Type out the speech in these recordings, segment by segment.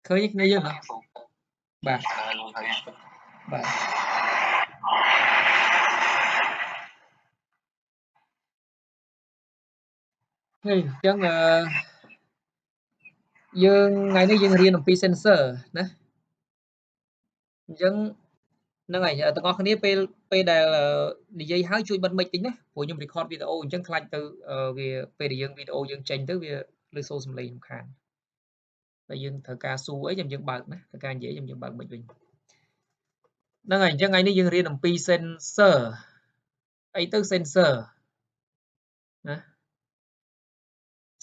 ឃើញគ្នាយើងណាបាទបាទហេអញ្ចឹងអឺយើងថ្ងៃនេះយើងរៀនអំពី sensor ណាអញ្ចឹងហ្នឹងហើយទាំងអស់គ្នាពេលពេលដែលនិយាយហើយជួយបិទមិចតិចណាព្រោះខ្ញុំ record វីដេអូអញ្ចឹងខ្លាចទៅវាពេលដែលយើងវីដេអូយើងចេញទៅវាឮសូរសំឡេងរំខានតែយើងត្រូវការសួរអីចាំយើងបើកណាត្រូវការនិយាយចាំយើងបើកមិចវិញហ្នឹងហើយអញ្ចឹងថ្ងៃនេះយើងរៀនអំពី sensor អីទៅ sensor ណា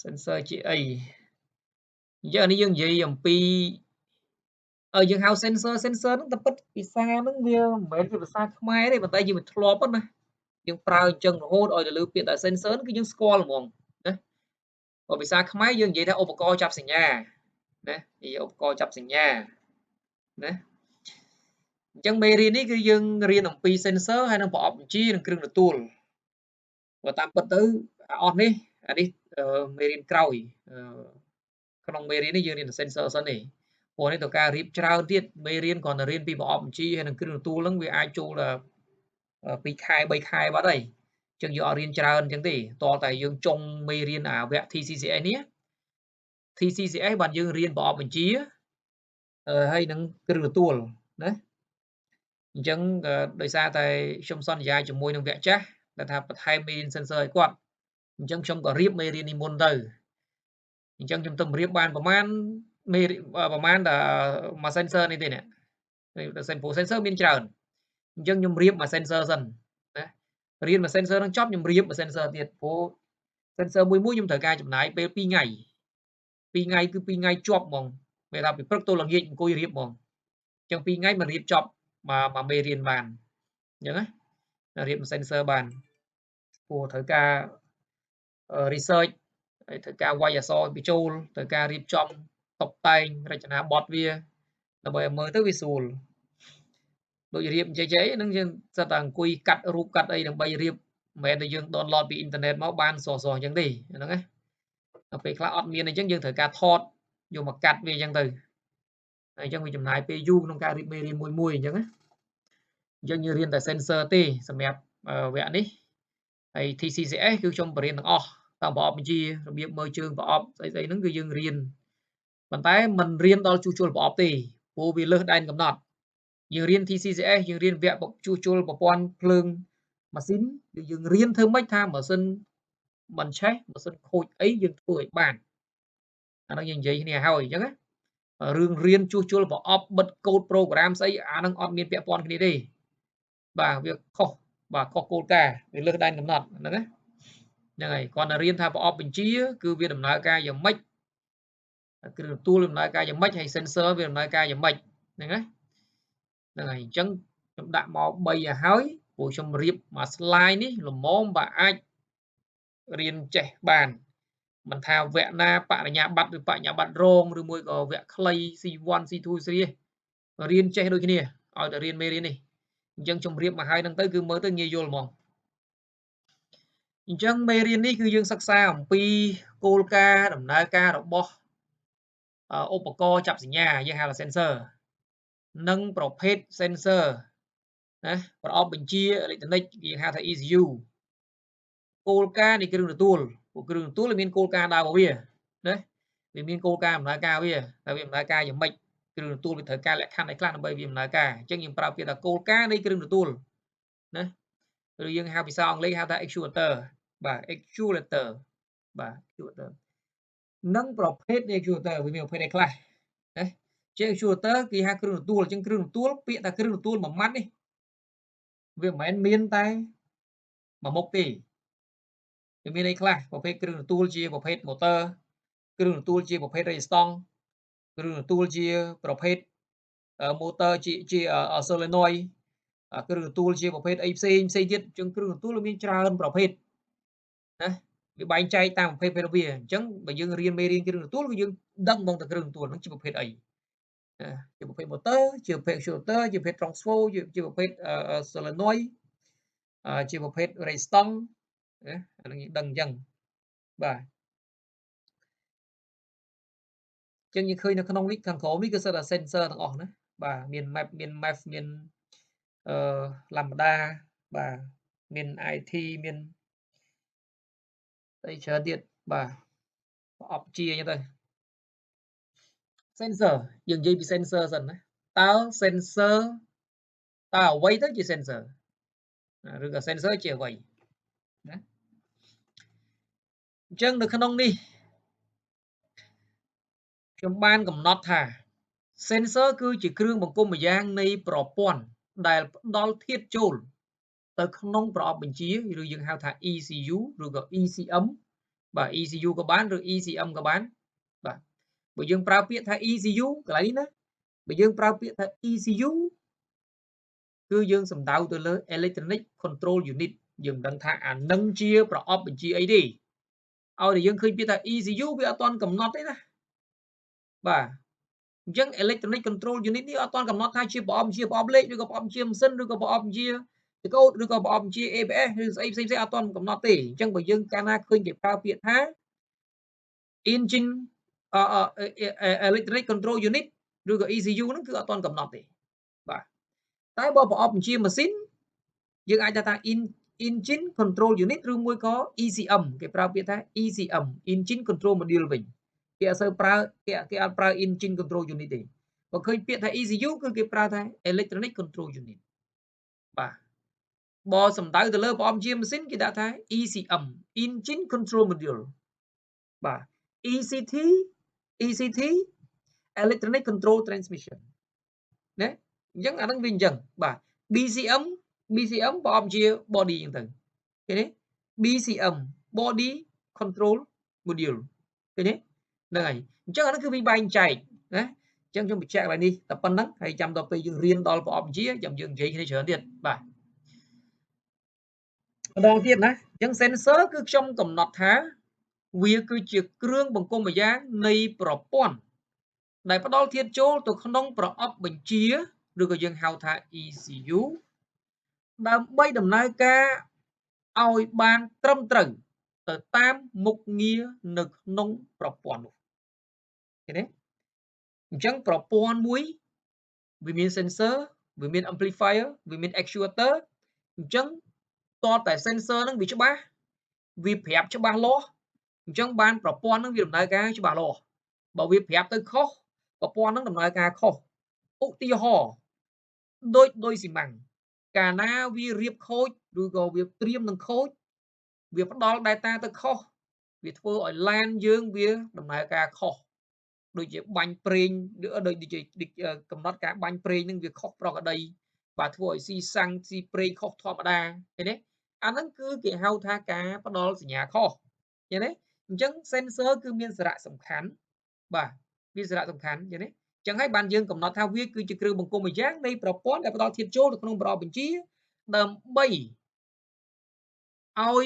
sensor ជាអីអញ្ចឹងនេះយើងនិយាយអំពីយើងហៅ sensor sensor ហ្នឹងតែពិតភាសាហ្នឹងវាមិនមែនជាភាសាខ្មែរទេប៉ុន្តែយើងមិនធ្លាប់ណាយើងប្រើអញ្ចឹងរហូតឲ្យទៅលើពាក្យថា sensor ហ្នឹងគឺយើងស្គាល់ហ្មងណាបើភាសាខ្មែរយើងនិយាយថាឧបករណ៍ចាប់សញ្ញាណានិយាយឧបករណ៍ចាប់សញ្ញាណាអញ្ចឹងមេរៀននេះគឺយើងរៀនអំពី sensor ហើយនិងប្រអប់បញ្ជានិងគ្រឿងទទួលបើតាមពិតទៅអស់នេះអានេះមេរៀនក្រោយក្នុងមេរៀននេះយើងរៀន sensor សិនទេព្រោះនេះត្រូវការរៀបច្រើនទៀតមេរៀនគ្រាន់តែរៀនពីប្រអប់បញ្ជាហើយនិងគ្រឿងទទួលហ្នឹងវាអាចចូលដល់2ខែ3ខែបាត់ហើយអញ្ចឹងយើងអត់រៀនច្រើនអញ្ចឹងទេតោះតែយើងចុងមេរៀនអាវគ្គ TCCS នេះ TCCS បានយើងរៀនប្រអប់បញ្ជាហើយនឹងគ្រឿងទទួលណាអញ្ចឹងដោយសារតែខ្ញុំសន្យាជាមួយនឹងវគ្គចាស់ដែលថាបន្ថែមមេរៀន sensor ឲ្យគាត់អញ្ចឹងខ្ញុំក៏រៀបមេរៀននេះមុនទៅអញ្ចឹងខ្ញុំទៅរៀបបានប្រហែលមេប្រហែលតែមួយ sensor នេះទេនេះព្រោះ sensor មានច្រើនអញ្ចឹងខ្ញុំរៀបមួយ sensor សិនណារៀនមួយ sensor នឹងចប់ខ្ញុំរៀបមួយ sensor ទៀតព្រោះ sensor មួយមួយខ្ញុំត្រូវការចំណាយពេល2ថ្ងៃ2ថ្ងៃគឺ2ថ្ងៃជាប់ហ្មងពេលថាពីព្រឹកទល់ល្ងាចអង្គុយរៀបហ្មងអញ្ចឹង2ថ្ងៃមិនរៀបចប់មួយមេរៀនបានអញ្ចឹងណារៀប sensor បានព្រោះត្រូវការ research ហើយត្រូវការវាយអក្សរបញ្ចូលត្រូវការរៀបចំតុបតែងរចនាបថវាដើម្បីឲ្យមើលទៅវាស្រួលដូចរៀបចេះៗហ្នឹងយើងសិតតែអង្គុយកាត់រូបកាត់អីដើម្បីរៀបមិនមែនតែយើង download ពីអ៊ីនធឺណិតមកបានស្រស់ៗអញ្ចឹងទេហ្នឹងណាដល់ពេលខ្លះអត់មានអញ្ចឹងយើងត្រូវការថតយកមកកាត់វាអញ្ចឹងទៅហើយអញ្ចឹងវាចំណាយពេលយូរក្នុងការរៀបមេរៀនមួយមួយអញ្ចឹងណាអញ្ចឹងយើងរៀនតែ sensor ទេសម្រាប់វគ្គនេះហើយ TCCS គឺខ្ញុំបរៀនទាំងអស់តាមប្រអប់បញ្ជារបៀបមើលជើងប្រអប់ស្អីស្អីហ្នឹងគឺយើងរៀនប៉ុន្តែមិនរៀនដល់ជួសជុលប្រអប់ទេព្រោះវាលើសដែនកំណត់យើងរៀន TCCS យើងរៀនវគ្គជួសជុលប្រព័ន្ធភ្លើងម៉ាស៊ីនគឺយើងរៀនធ្វើម៉េចថាម៉ាស៊ីនមិនឆេះម៉ាស៊ីនខូចអីយើងធ្វើឲ្យបានអាហ្នឹងយើងនិយាយគ្នាហើយអញ្ចឹងណារឿងរៀនជួសជុលប្រអប់បិទកូដប្រូក្រាមស្អីអាហ្នឹងអត់មានពាក់ព័ន្ធគ្នាទេបាទវាខុសបាទខុសគោលការណ៍វាលើសដែនកំណត់ហ្នឹងណាហ្នឹងហើយគ្រាន់តែរៀនថាប្រអប់បញ្ជាគឺវាដំណើរការយ៉ាងម៉េចគ្រឿងទទួលដំណើរការយ៉ាងម៉េចហើយ sensor វាដំណើរការយ៉ាងម៉េចហ្នឹងណាហ្នឹងហើយអញ្ចឹងខ្ញុំដាក់មក3ឲ្យហើយព្រោះខ្ញុំរៀបមួយ slide នេះល្មមបាទអាចរៀនចេះបានមិនថាវគ្គណាបរិញ្ញាបត្រឬបរិញ្ញាបត្ររងឬមួយក៏វគ្គខ្លី C1 C2 C3 រៀនចេះដូចគ្នាឲ្យតែរៀនមេរៀននេះអញ្ចឹងខ្ញុំរៀបមកហើយហ្នឹងទៅគឺមើលទៅងាយយល់ហ្មងអញ្ចឹងមេរៀននេះគឺយើងសិក្សាអំពីគោលការណ៍ដំណើរការរបស់ឧបករណ៍ចាប់សញ្ញាយើងហៅថា sensor និងប្រភេទ sensor ណាប្រអប់បញ្ជាអេឡិចត្រូនិកគេហៅថា ECU គោលការណ៍នៃគ្រឿងទទួលពួកគ្រឿងទទួលវាមានគោលការណ៍ដើមរបស់វាណាវាមានគោលការណ៍ដំណើរការវាតែវាដំណើរការយ៉ាងម៉េចគ្រឿងទទួលវាត្រូវការលក្ខខណ្ឌអីខ្លះដើម្បីវាដំណើរការអញ្ចឹងយើងប្រើពាក្យថាគោលការណ៍នៃគ្រឿងទទួលណាឬយើងហៅភាសាអង់គ្លេសហៅថា actuator បាទ actuator បាទ actuator និងប្រភេទនៃ actuator វាមានប្រភេទអីខ្លះណាជា actuator គេហៅគ្រឿងទទួលអញ្ចឹងគ្រឿងទទួលពាក្យថាគ្រឿងទទួលមួយម៉ាត់នេះវាមិនមែនមានតែមួយមុខទេវាមានអីខ្លះប្រភេទគ្រឿងទទួលជាប្រភេទ motor គ្រឿងទទួលជាប្រភេទ resistance គ្រឿងទទួលជាប្រភេទ motor ជា solenoid គ្រឿងទទួលជាប្រភេទអីផ្សេងផ្សេងទៀតអញ្ចឹងគ្រឿងទទួលវាមានច្រើនប្រភេទណាវាបែងចែកតាមប្រភេទវាអញ្ចឹងបើយើងរៀនមេរៀនគ្រឿងទទួលគឺយើងដឹងហ្មងតែគ្រឿងទទួលហ្នឹងជាប្រភេទអីជាប្រភេទ motor ជាប្រភេទ actuator ជាប្រភេទ transfer ជាប្រភេទ solenoid ជាប្រភេទ resistance ណាអានឹងយើងដឹងអញ្ចឹងបាទ ចឹងយើងឃើញនៅក្នុងនេះខាងក្រោមនេះគឺសុទ្ធតែ sensor ទាំងអស់ណាបាទមាន map មាន map មានអឺ lambda បាទមាន IT មានស្អីច្រើនទៀតបាទប្រអប់ជាអញ្ចឹងទៅ sensor យើងនិយាយពី sensor សិនណាតើ sensor តើអ្វីទៅជា sensor ឬក៏ sensor ជាអ្វីណាអញ្ចឹងនៅក្នុងនេះខ្ញុំបានកំណត់ថា sensor គឺជាគ្រឿងបង្គុំម្យ៉ាងនៃប្រព័ន្ធដែលផ្ដល់ធាតុចូលទៅក្នុងប្រអប់បញ្ជាឬយើងហៅថា ECU ឬក៏ ECM បាទ ECU ក៏បានឬ ECM ក៏បានបាទបើយើងប្រើពាក្យថា ECU កន្លែងនេះណាបើយើងប្រើពាក្យថា ECU គឺយើងសំដៅទៅលើ Electronic Control Unit យើងមិនដឹងថាអានឹងជាប្រអប់បញ្ជាអីទេឲ្យតែយើងឃើញពាក្យថា ECU វាអត់ទាន់កំណត់ទេណាបាទអញ្ចឹង Electronic Control Unit នេះអត់ទាន់កំណត់ថាជាប្រអប់បញ្ជាប្រអប់លេខឬក៏ប្រអប់បញ្ជាម៉ាស៊ីនឬក៏ប្រអប់បញ្ជាតកូដឬក៏ប្រអប់បញ្ជា ABS ឬស្អីផ្សេងៗអត់ទាន់កំណត់ទេអញ្ចឹងបើយើងកាលណាឃើញគេប្រើពាក្យថា engine Electronic Control Unit ឬក៏ ECU ហ្នឹងគឺអត់ទាន់កំណត់ទេបាទតែបើប្រអប់បញ្ជាម៉ាស៊ីនយើងអាចថា Engine Control Unit ឬមួយក៏ ECM គេប្រើពាក្យថា ECM Engine Control Module វិញគេអត់សូវប្រើគេអត់ប្រើ Engine Control Unit ទេបើឃើញពាក្យថា ECU គឺគេប្រើថា Electronic Control Unit បាទបើសំដៅទៅលើប្រអប់ជាម៉ាស៊ីនគេដាក់ថា ECM Engine Control Module បាទ ECT ECT Electronic Control Transmission ណាអញ្ចឹងអាហ្នឹងវាអញ្ចឹងបាទ BCM BCM ប្រអប់ជា body អញ្ចឹងទៅឃើញទេ BCM Body Control Module ឃើញទេហ្នឹងហើយអញ្ចឹងអាហ្នឹងគឺវាបែងចែកណាអញ្ចឹងខ្ញុំបញ្ជាក់កន្លែងនេះតែប៉ុណ្្នឹងហើយចាំដល់ពេលយើងរៀនដល់ប្រអប់ជាចាំយើងនិយាយគ្នាច្រើនទៀតបាទម្ដងទៀតណាអញ្ចឹង sensor គឺខ្ញុំកំណត់ថាវាគឺជាគ្រឿងបង្គុំម្យ៉ាងនៃប្រព័ន្ធដែលផ្ដល់ធាតុចូលទៅក្នុងប្រអប់បញ្ជាឬក៏យើងហៅថា ECU ដើម្បីដំណើរការឲ្យបានត្រឹមត្រូវទៅតាមមុខងារនៅក្នុងប្រព័ន្ធនោះឃើញទេអញ្ចឹងប្រព័ន្ធមួយវាមាន sensor វាមាន amplifier វាមាន actuator អញ្ចឹងតើតែ sensor ហ្នឹងវាច្បាស់វាប្រាប់ច្បាស់លាស់អញ្ចឹងបានប្រព័ន្ធហ្នឹងវាដំណើរការច្បាស់លាស់បើវាប្រាប់ទៅខុសប្រព័ន្ធហ្នឹងដំណើរការខុសឧទាហរណ៍ដូចស៊ីម៉ាំងកាលណាវារៀបខូចឬក៏វាត្រៀមនឹងខូចវាផ្ដល់ data ទៅខុសវាធ្វើឲ្យឡានយើងវាដំណើរការខុសដូចជាបាញ់ប្រេងដូចជាកំណត់ការបាញ់ប្រេងនឹងវាខុសប្រក្រតីបាទធ្វើឲ្យស៊ីសាំងស៊ីប្រេងខុសធម្មតាឃើញទេអាហ្នឹងគឺគេហៅថាការផ្ដល់សញ្ញាខុសឃើញទេអញ្ចឹង sensor គឺមានសារៈសំខាន់បាទវាសារៈសំខាន់ឃើញទេចឹងហើយបានយើងកំណត់ថាវាគឺជាគ្រឿងបង្គុំមួយយ៉ាងនៃប្រព័ន្ធដែលផ្ដល់ធាតុចូលទៅក្នុងប្រអប់បញ្ជាដើម្បីឲ្យ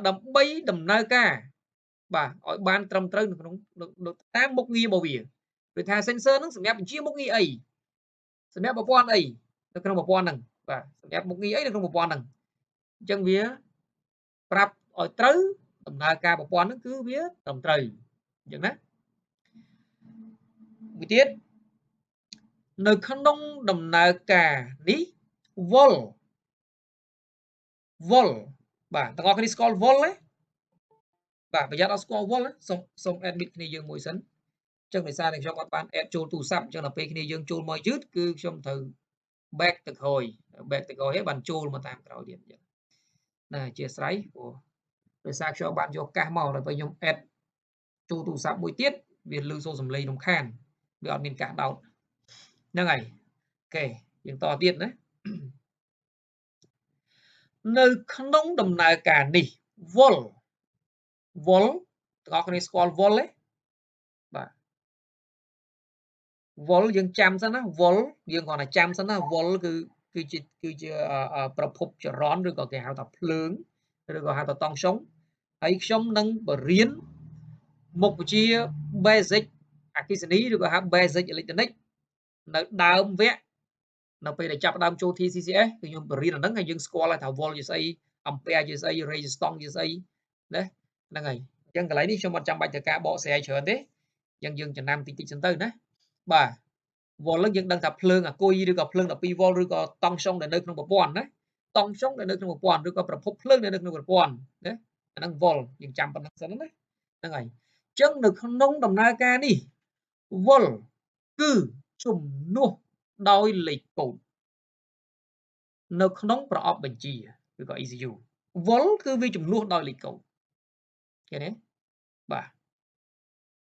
ដើម្បីដំណើរការបាទឲ្យបានត្រឹមត្រូវនៅក្នុងតាមមុខងាររបស់វាដូចថា sensor ហ្នឹងសម្រាប់បញ្ជាមុខងារអីសម្រាប់ប្រព័ន្ធអីនៅក្នុងប្រព័ន្ធហ្នឹងបាទសម្រាប់មុខងារអីនៅក្នុងប្រព័ន្ធហ្នឹងអញ្ចឹងវាប្រាប់ឲ្យត្រូវដំណើរការប្រព័ន្ធហ្នឹងគឺវាត្រឹមត្រូវអញ្ចឹងណាមួយទៀតនៅក្នុងដំណើរការនេះ volt volt បាទទាំងអស់គ្នាស្គាល់ volt ទេបាទប្រយ័ត្នអត់ស្គាល់ volt សូមសូម admit គ្នាយើងមួយសិនអញ្ចឹងដោយសារតែខ្ញុំអត់បាន add ចូលទូរស័ព្ទអញ្ចឹងដល់ពេលគ្នាយើងចូលមកយឺតគឺខ្ញុំត្រូវ back ទៅក្រោយ back ទៅក្រោយហើយបានចូលមកតាមក្រោយទៀតអញ្ចឹងណាអធិស្ឋានព្រោះដោយសារខ្ញុំបានយកកាសមកដល់ពេលខ្ញុំ add ចូលទូរស័ព្ទមួយទៀតវាលឺសូរសំឡេងរំខានវាអត់មានកាសដោតហ្នឹងហើយ OK យើងតទៀតណានៅក្នុងដំណើរការនេះ volt volt ទាំងអស់គ្នាស្គាល់ volt ទេបាទ volt យើងចាំសិនណា volt យើងគ្រាន់តែចាំសិនណា volt គឺគឺជាគឺជាប្រភពចរន្តឬក៏គេហៅថាភ្លើងឬក៏ហៅថាតង់ស្យុងហើយខ្ញុំនឹងបរៀនមុខវិជ្ជា basic អគ្គិសនីឬក៏ហៅ basic electronic នៅដើមវគ្គនៅពេលដែលចាប់ដើមចូល TCCS គឺខ្ញុំបរៀនអាហ្នឹងហើយយើងស្គាល់ហើយថា volt ជាស្អី ampere ជាស្អី resistance ជាស្អីណាហ្នឹងហើយអញ្ចឹងកន្លែងនេះខ្ញុំអត់ចាំបាច់ត្រូវការបកស្រាយច្រើនទេ អញ្ចឹងយើងចំណាំតិចតិចសិនទៅណាបាទវ៉ុលហ្នឹងយើងដឹងថាភ្លើងអាគុយឬក៏ភ្លើង12វ៉ុលឬក៏តង់ស្យុងដែលនៅក្នុងប្រព័ន្ធណាតង់ស្យុងដែលនៅក្នុងប្រព័ន្ធឬក៏ប្រភពភ្លើងដែលនៅក្នុងប្រព័ន្ធណាអាហ្នឹងវ៉ុលយើងចាំប៉ុណ្្នឹងសិនណាហ្នឹងហើយអញ្ចឹងនៅក្នុងដំណើរការនេះវ៉ុលគឺជំនួសដោយលេខកូដនៅក្នុងប្រអប់បញ្ជាឬក៏ ECU វ៉ុលគឺវាជំនួសដោយលេខកូដឃើញទេបាទ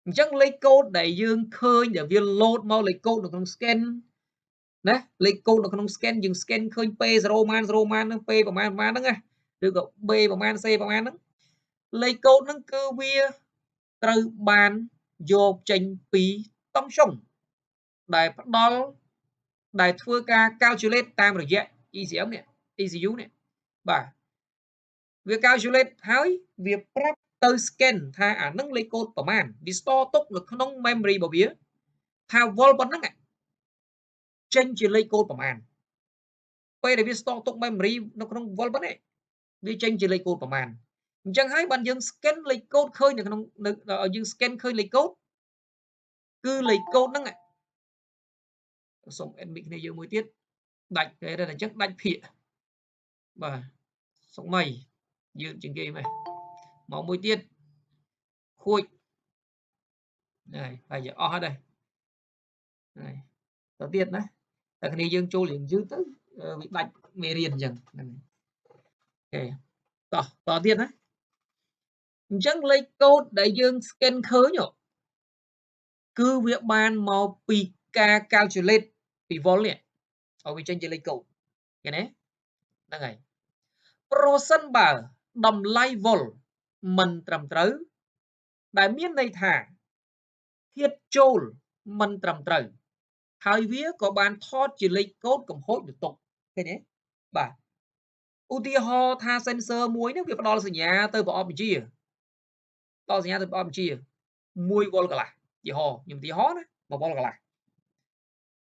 អញ្ចឹងលេខកូដដែលយើងឃើញដែលវាលោតមកលេខកូដនៅក្នុង scan ណាលេខកូដនៅក្នុង scan យើង scan ឃើញ P0 ម៉ាន0ម៉ានហ្នឹង P ប្រមាណប្រមាណហ្នឹងណាឬក៏ B ប្រមាណ C ប្រមាណហ្នឹងលេខកូដហ្នឹងគឺវាត្រូវបានយកចេញពីតង់ស្យុងដែលផ្ដល់ដែលធ្វើការ calculate តាមរយៈ ECM នេះ ECU នេះបាទវា calculate ហើយវាប្រាប់ទៅ scan ថាអានឹងលេខកូដប្រមាណវា store ទុកនៅក្នុង memory របស់វាថាវ៉ុលប៉ុណ្ណឹងចេញជាលេខកូដប្រមាណពេលដែលវា store ទុក memory នៅក្នុងវ៉ុលប៉ុណ្ណេះវាចេញជាលេខកូដប្រមាណអញ្ចឹងហើយបានយើង scan លេខកូដឃើញនៅក្នុងយើង scan ឃើញលេខកូដគឺលេខកូដហ្នឹងសូម admit គ្នាយើងមួយទៀតដាច់គេតែអញ្ចឹងដាច់ភាកបាទសុកមីយឺតជាងគេម៉េះមកមួយទៀតខួចហើយហើយអស់ហើយដែរហើយទៅទៀតណាតែគ្នាយើងចូលរៀងយឺតទៅវាដាច់មេរៀនអញ្ចឹងហ្នឹងអូខេតោះតទៀតណាអញ្ចឹងលេខកូដដែលយើង scan ឃើញគឺវាបានមកពីការ calculate ពី volt នេះឲ្យវាចេញជាលេខកូដឃើញទេហ្នឹងហើយប្រសិនបើតម្លៃ volt មិនត្រឹមត្រូវដែលមានន័យថាធាតុចូលមិនត្រឹមត្រូវហើយវាក៏បានថតជាលេខកូដកំហូចនៅទុកឃើញទេបាទឧទាហរណ៍ថា sensor មួយនេះវាផ្ដល់សញ្ញាទៅប្រអប់បញ្ជាផ្ដល់សញ្ញាទៅប្រអប់បញ្ជា1វ៉ុលកន្លះឧទាហរណ៍ខ្ញុំឧទាហរណ៍ណា1វ៉ុលកន្លះ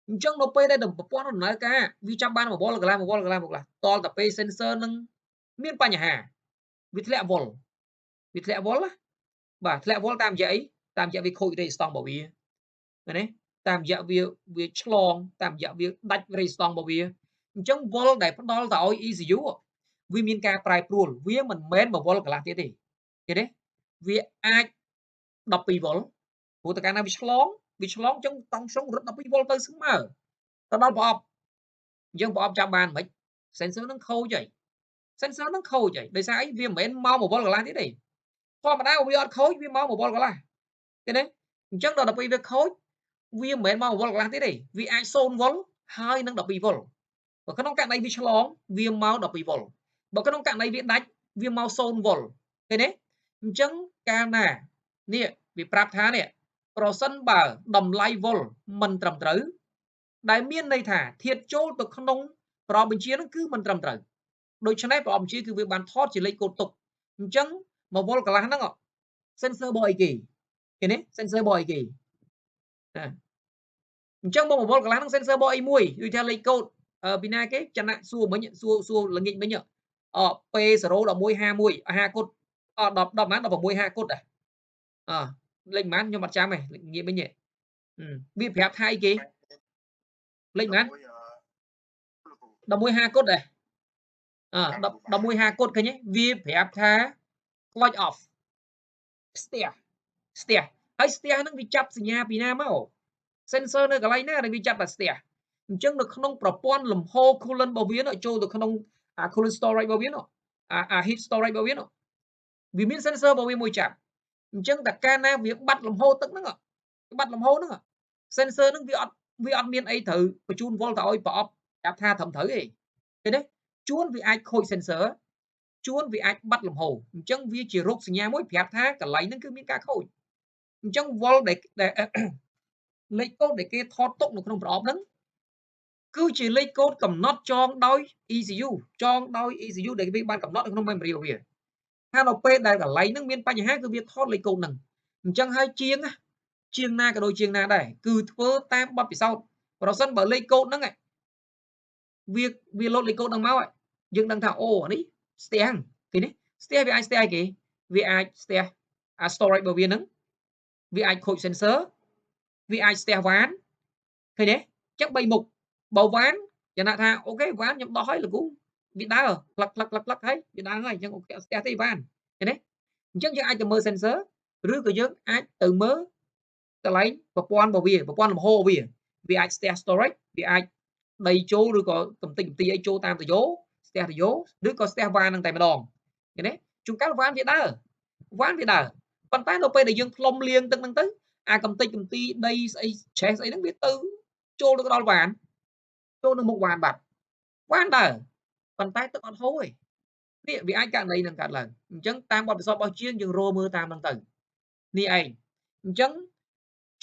អញ្ចឹងនៅពេលដែលប្រព័ន្ធដំណើរការវាចាប់បាន1វ៉ុលកន្លះ1វ៉ុលកន្លះ1កន្លះតតែពេល sensor នឹងមានបញ្ហាវាធ្លាក់វ៉ុលវាធ្លាក់វ៉ុលណាបាទធ្លាក់វ៉ុលតាមរយៈអីតាមរយៈវាខូច resistance របស់វាឃើញទេតាមរយៈវាឆ្លងតាមរយៈវាដាច់ resistance របស់វាអញ្ចឹងវ៉ុលដែលផ្ដល់ទៅឲ្យ ECU វាមានការប្រែប្រួលវាមិនមែន1វ៉ុលកន្លះទៀតទេឃើញទេវាអាច12វ៉ុលព្រោះតើកាលណាវាឆ្លងអញ្ចឹងតង់ស្យុងរត់12វ៉ុលទៅស្មើទៅដល់ប្រអប់អញ្ចឹងប្រអប់ចាប់បានមិន sensor នឹងខូចហើយ sensor នឹងខូចហើយដោយសារអីវាមិនមែនមក1វ៉ុលកន្លះទៀតទេធម្មតាវាអត់ខូចវាមក1វ៉ុលកន្លះឃើញទេអញ្ចឹងដល់12វាខូចវាមិនមែនមក1វ៉ុលកន្លះទៀតទេវាអាច0វ៉ុលហើយនឹង12វ៉ុលបើក្នុងករណីវាឆ្លងវាមក12វ៉ុលបើក្នុងករណីវាដាច់វាមក0វ៉ុលឃើញទេអញ្ចឹងកាលណានេះវាប្រាប់ថានេះប្រសិនបើតម្លៃវ៉ុលមិនត្រឹមត្រូវដែលមានន័យថាធាតុចូលទៅក្នុងប្រអប់បញ្ជានឹងគឺមិនត្រឹមត្រូវដូច្នេះប្រអប់បញ្ជាគឺវាបានថតជាលេខកូដទុកអញ្ចឹង1វ៉ុលកន្លះហ្នឹង sensor របស់អីគេឃើញទេ sensor របស់អីគេណាអញ្ចឹងមក1វ៉ុលកន្លះហ្នឹង sensor របស់អីមួយដូចថាលេខកូដពីណាគេចំណាក់សួរមិញសួរល្ងាចមិញអ P01151 5គុតអ10 10ប៉ុន្មាន16 5គុតហ៎អលេខប៉ុន្មានខ្ញុំអត់ចាំទេងាកមិញវាប្រាប់ថាអីគេលេខប៉ុន្មាន11 5គុតហ៎អ10 11 5គុតឃើញទេវាប្រាប់ថា clock off ស្ទះស្ទះហើយស្ទះហ្នឹងវាចាប់សញ្ញាពីណាមក sensor នៅកន្លែងណាដែលវាចាប់តែស្ទះអញ្ចឹងនៅក្នុងប្រព័ន្ធលំហូរ coolant របស់វាចូលទៅក្នុងអា coolant storage របស់វាអា heat storage របស់វាវាមាន sensor របស់វាមួយចាប់អញ្ចឹងតែកាលណាវាបាត់លំហូរទឹកហ្នឹងបាត់លំហូរហ្នឹង sensor ហ្នឹងវាអត់មានអីត្រូវបញ្ជូនវ៉ុលទៅឲ្យប្រអប់ចាប់ថាត្រឹមត្រូវទេឃើញទេជួនវាអាចខូច sensor ជួនវាអាចបាត់លំហូរអញ្ចឹងវាជារោគសញ្ញាមួយប្រាប់ថាកន្លែងហ្នឹងគឺមានការខូចអញ្ចឹងវ៉ុលដែលលេខកូដដែលគេថតទុកនៅក្នុងប្រអប់ហ្នឹងគឺជាលេខកូដកំណត់ចងដោយ ECU ចងដោយ ECU ដែលវាបានកំណត់នៅក្នុង memory របស់វាថានៅពេលដែលកន្លែងហ្នឹងមានបញ្ហាគឺវាថតលេខកូដហ្នឹងអញ្ចឹងហើយជាងណាក៏ដូចជាងណាដែរគឺធ្វើតាមបទពិសោធន៍ប្រសិនបើលេខកូដហ្នឹងវាលោតលេខកូដហ្នឹងមកយើងដឹងថាអូអានេះស្ទះគេនេះស្ទះវាអាចស្ទះអីគេវាអាចស្ទះអា storage របស់វាហ្នឹងវាអាចខូច sensor វាអាចស្ទះវ៉ានឃើញទេអញ្ចឹង3មុខបើវ៉ានចំណាក់ថាអូខេវ៉ានខ្ញុំដោះហើយលោកគ្រូវាដើរផ្លឹកផ្លឹកផ្លឹកផ្លឹកហើយវាដើរហើយអញ្ចឹងអូខេអត់ស្ទះទេវ៉ានឃើញទេអញ្ចឹងយើងអាចទៅមើល sensor ឬក៏យើងអាចទៅមើលកន្លែងប្រព័ន្ធរបស់វាប្រព័ន្ធលំហូរវាវាអាចស្ទះ storage វាអាចដីចូលឬក៏កំតិចកំទីអីចូលតាមតយោស្ទះតយោឬក៏ស្ទះវ៉ាននឹងតែម្ដងឃើញទេជួនកាលវ៉ានវាដើរវ៉ានវាដើរប៉ុន្តែនៅពេលដែលយើងផ្លុំលាងទឹកហ្នឹងទៅអាកំតិចកំទីដីស្អីឆេះស្អីហ្នឹងវាទៅចូលទៅដល់វ៉ានចូលនៅមុខវ៉ានបាត់វ៉ានដើរប៉ុន្តែទឹកអត់ហូរទេនេះវាអាចករណីនឹងកើតឡើងអញ្ចឹងតាមបទពិសោធន៍របស់ជាងយើងរកមើលតាមហ្នឹងទៅនេះឯងអញ្ចឹង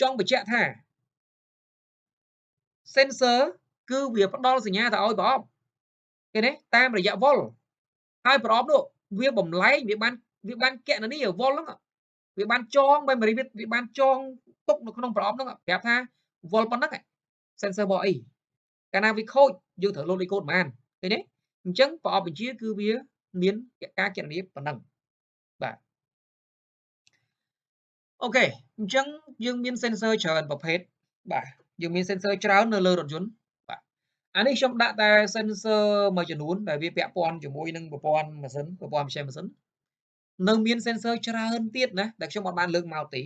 ចង់បញ្ជាក់ថា sensor គឺវាផ្ដល់សញ្ញាទៅឲ្យប្រអប់ឃើញទេតាមរយៈវ៉ុលហើយប្រអប់នោះវាបំលែងវាបានកណនីវ៉ុលហ្នឹងវាបានចង memory វាបានចងទុកនៅក្នុងប្រអប់ហ្នឹងប្រាប់ថាវ៉ុលប៉ុណ្ណឹង sensor របស់អីកាលណាវាខូចយើងត្រូវលោតលេខកូដប៉ុន្មានឃើញទេអញ្ចឹងប្រអប់បញ្ជាគឺវាមានការគណនាប៉ុណ្ណឹងបាទអូខេអញ្ចឹងយើងមាន sensor ច្រើនប្រភេទបាទយើងមាន sensor ច្រើននៅលើរថយន្តបាទអានេះខ្ញុំដាក់តែ sensor មួយចំនួនដែលវាពាក់ព័ន្ធជាមួយនឹងប្រព័ន្ធម៉ាស៊ីនប្រព័ន្ធវិទ្យាម៉ាស៊ីននៅមាន sensor ច្រើនទៀតណាដែលខ្ញុំអត់បានលើកមកទេ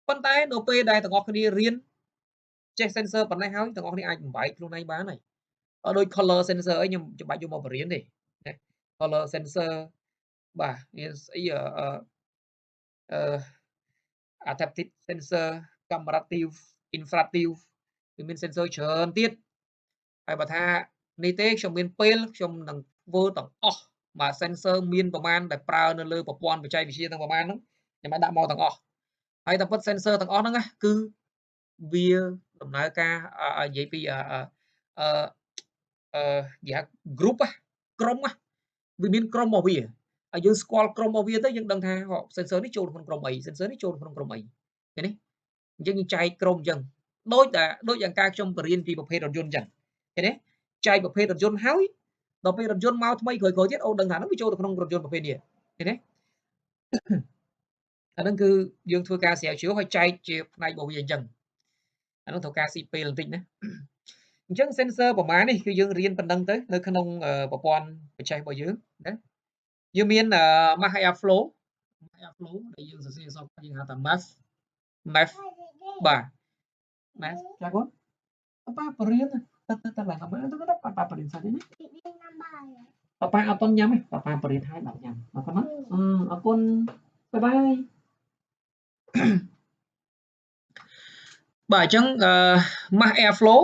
ប៉ុន្តែនៅពេលដែលទាំងអស់គ្នារៀនចេះ sensor ប៉ុណ្ណេះហើយទាំងអស់គ្នាអាចបំបែកខ្លួនឯងបានហើយអត់ដូច color sensor អីខ្ញុំច្បាច់យកមកបរៀនទេណា color sensor បាទមានស្អីអឺ adaptive sensor comparative infractive វាមាន sensor ច្រើនទៀតហើយបើថានេះទេខ្ញុំមានពេលខ្ញុំនឹងធ្វើទាំងអស់បាទ sensor មានប្រមាណដែលប្រើនៅលើប្រព័ន្ធបច្ចេកវិទ្យាទាំងប្រមាណហ្នឹងខ្ញុំអាចដាក់មកទាំងអស់ហើយតែពិត sensor ទាំងអស់ហ្នឹងណាគឺវាដំណើរការនិយាយពីអឺអឺនិយាយ group ក្រុមវាមានក្រុមរបស់វាហើយយើងស្គាល់ក្រុមរបស់វាទៅយើងដឹងថា sensor នេះចូលក្នុងក្រុមអី sensor នេះចូលក្នុងក្រុមអីឃើញទេអញ្ចឹងយើងចែកក្រុមអញ្ចឹងដូចតែដូចយ៉ាងការខ្ញុំបរៀនពីប្រភេទរថយន្តអញ្ចឹងឃើញទេចែកប្រភេទរថយន្តហើយដល់ពេលរថយន្តមកថ្មីក្រោយៗទៀតអូដឹងថាហ្នឹងវាចូលទៅក្នុងរថយន្តប្រភេទនេះឃើញទេអាហ្នឹងគឺយើងធ្វើការស្រាវជ្រាវហើយចែកជាផ្នែករបស់វាអញ្ចឹងអាហ្នឹងត្រូវការស៊ីពេលបន្តិចណាអញ្ចឹង sensor ប្រមាណនេះគឺយើងរៀនប៉ុណ្ណឹងទៅនៅក្នុងប្រព័ន្ធបច្ចេករបស់យើងណាយើងមាន mass airflow mass airflow ដែលយើងសរសេរអក្សរយើងហៅថា mass mass បាទ mass ចាកូនប៉ាបរៀនទៅទៅឡើងទៅប៉ាបរៀនសាច់នេះប៉ាអត់តន់ញ៉ាំទេប៉ាបរៀនហើយដល់ញ៉ាំអរគុណណាអរគុណបាយបាយបាទអញ្ចឹង mass airflow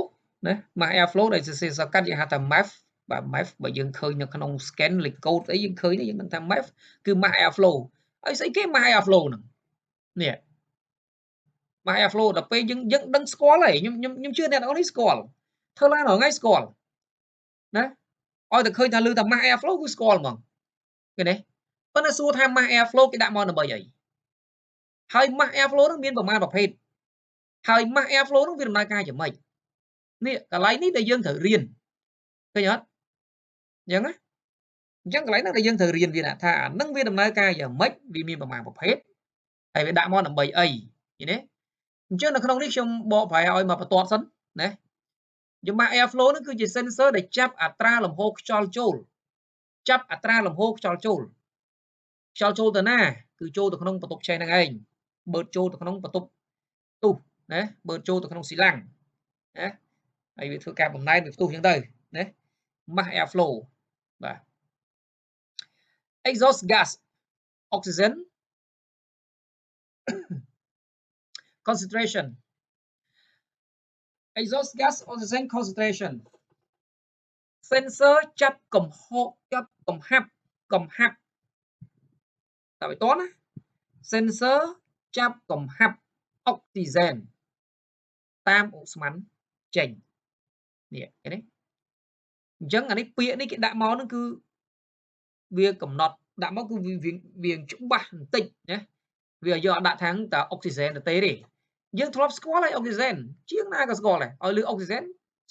ណា mass airflow ដែលសរសេរសកាត់យើងហៅថា MAF បាទ MAF បើយើងឃើញនៅក្នុង scan លេខកូដអីយើងឃើញយើងដឹងថា MAF គឺ mass airflow ហើយស្អីគេ mass airflow ហ្នឹងនេះ mass airflow ដល់ពេលយើងយើងដឹងស្គាល់ហើយខ្ញុំខ្ញុំខ្ញុំជឿអ្នកទាំងអស់នេះស្គាល់ធ្វើឡើងរាល់ថ្ងៃស្គាល់ណាឲ្យតែឃើញថាឮថា mass airflow គឺស្គាល់ហ្មងឃើញទេប៉ុន្តែសួរថា mass airflow គេដាក់មកដើម្បីអីហើយ mass airflow ហ្នឹងមានប្រមាណប្រភេទហើយ mass airflow ហ្នឹងវាដំណើរការយ៉ាងម៉េចនេះកន្លែងនេះដែលយើងត្រូវរៀនឃើញអត់អញ្ចឹងណាអញ្ចឹងកន្លែងហ្នឹងដែលយើងត្រូវរៀនវាថាអាហ្នឹងវាដំណើរការយ៉ាងម៉េចវាមានប្រមាណប្រភេទហើយវាដាក់មកដើម្បីអីឃើញទេអញ្ចឹងនៅក្នុងនេះខ្ញុំបកប្រែឲ្យមកបន្ទាត់សិនណាយ mass airflow ហ្នឹងគឺជា sensor ដែលចាប់អត្រាលំហូរខ្យល់ចូលចាប់អត្រាលំហូរខ្យល់ចូលខ្យល់ចូលទៅណាគឺចូលទៅក្នុងបន្ទប់ឆេះហ្នឹងឯងបឺតចូលទៅក្នុងបន្ទប់ទុះណាបឺតចូលទៅក្នុងស៊ីឡាំងណាហើយវាធ្វើការបំណែនវាផ្ទុះអញ្ចឹងទៅណា mass airflow បាទ exhaust gas oxygen concentration exhaust gas oxygen concentration sensor ចាប់កំហុសចាប់កំហាប់កំហាប់តែមិនតណា sensor ចាប់កំហាប់អុកស៊ីហ្សែនតាមឧស្ម័នចេញនេះឃើញទេអញ្ចឹងអានេះពាក្យនេះគេដាក់មកហ្នឹងគឺវាកំណត់ដាក់មកគឺវាច្បាស់បន្តិចណាវាយកដាក់ខាងតែអុកស៊ីហ្សែនទៅទេទេយើងធ្លាប់ស្គាល់ហើយអុកស៊ីហ្សែនជាងណាក៏ស្គាល់ដែរឲ្យលឺអុកស៊ីហ្សែន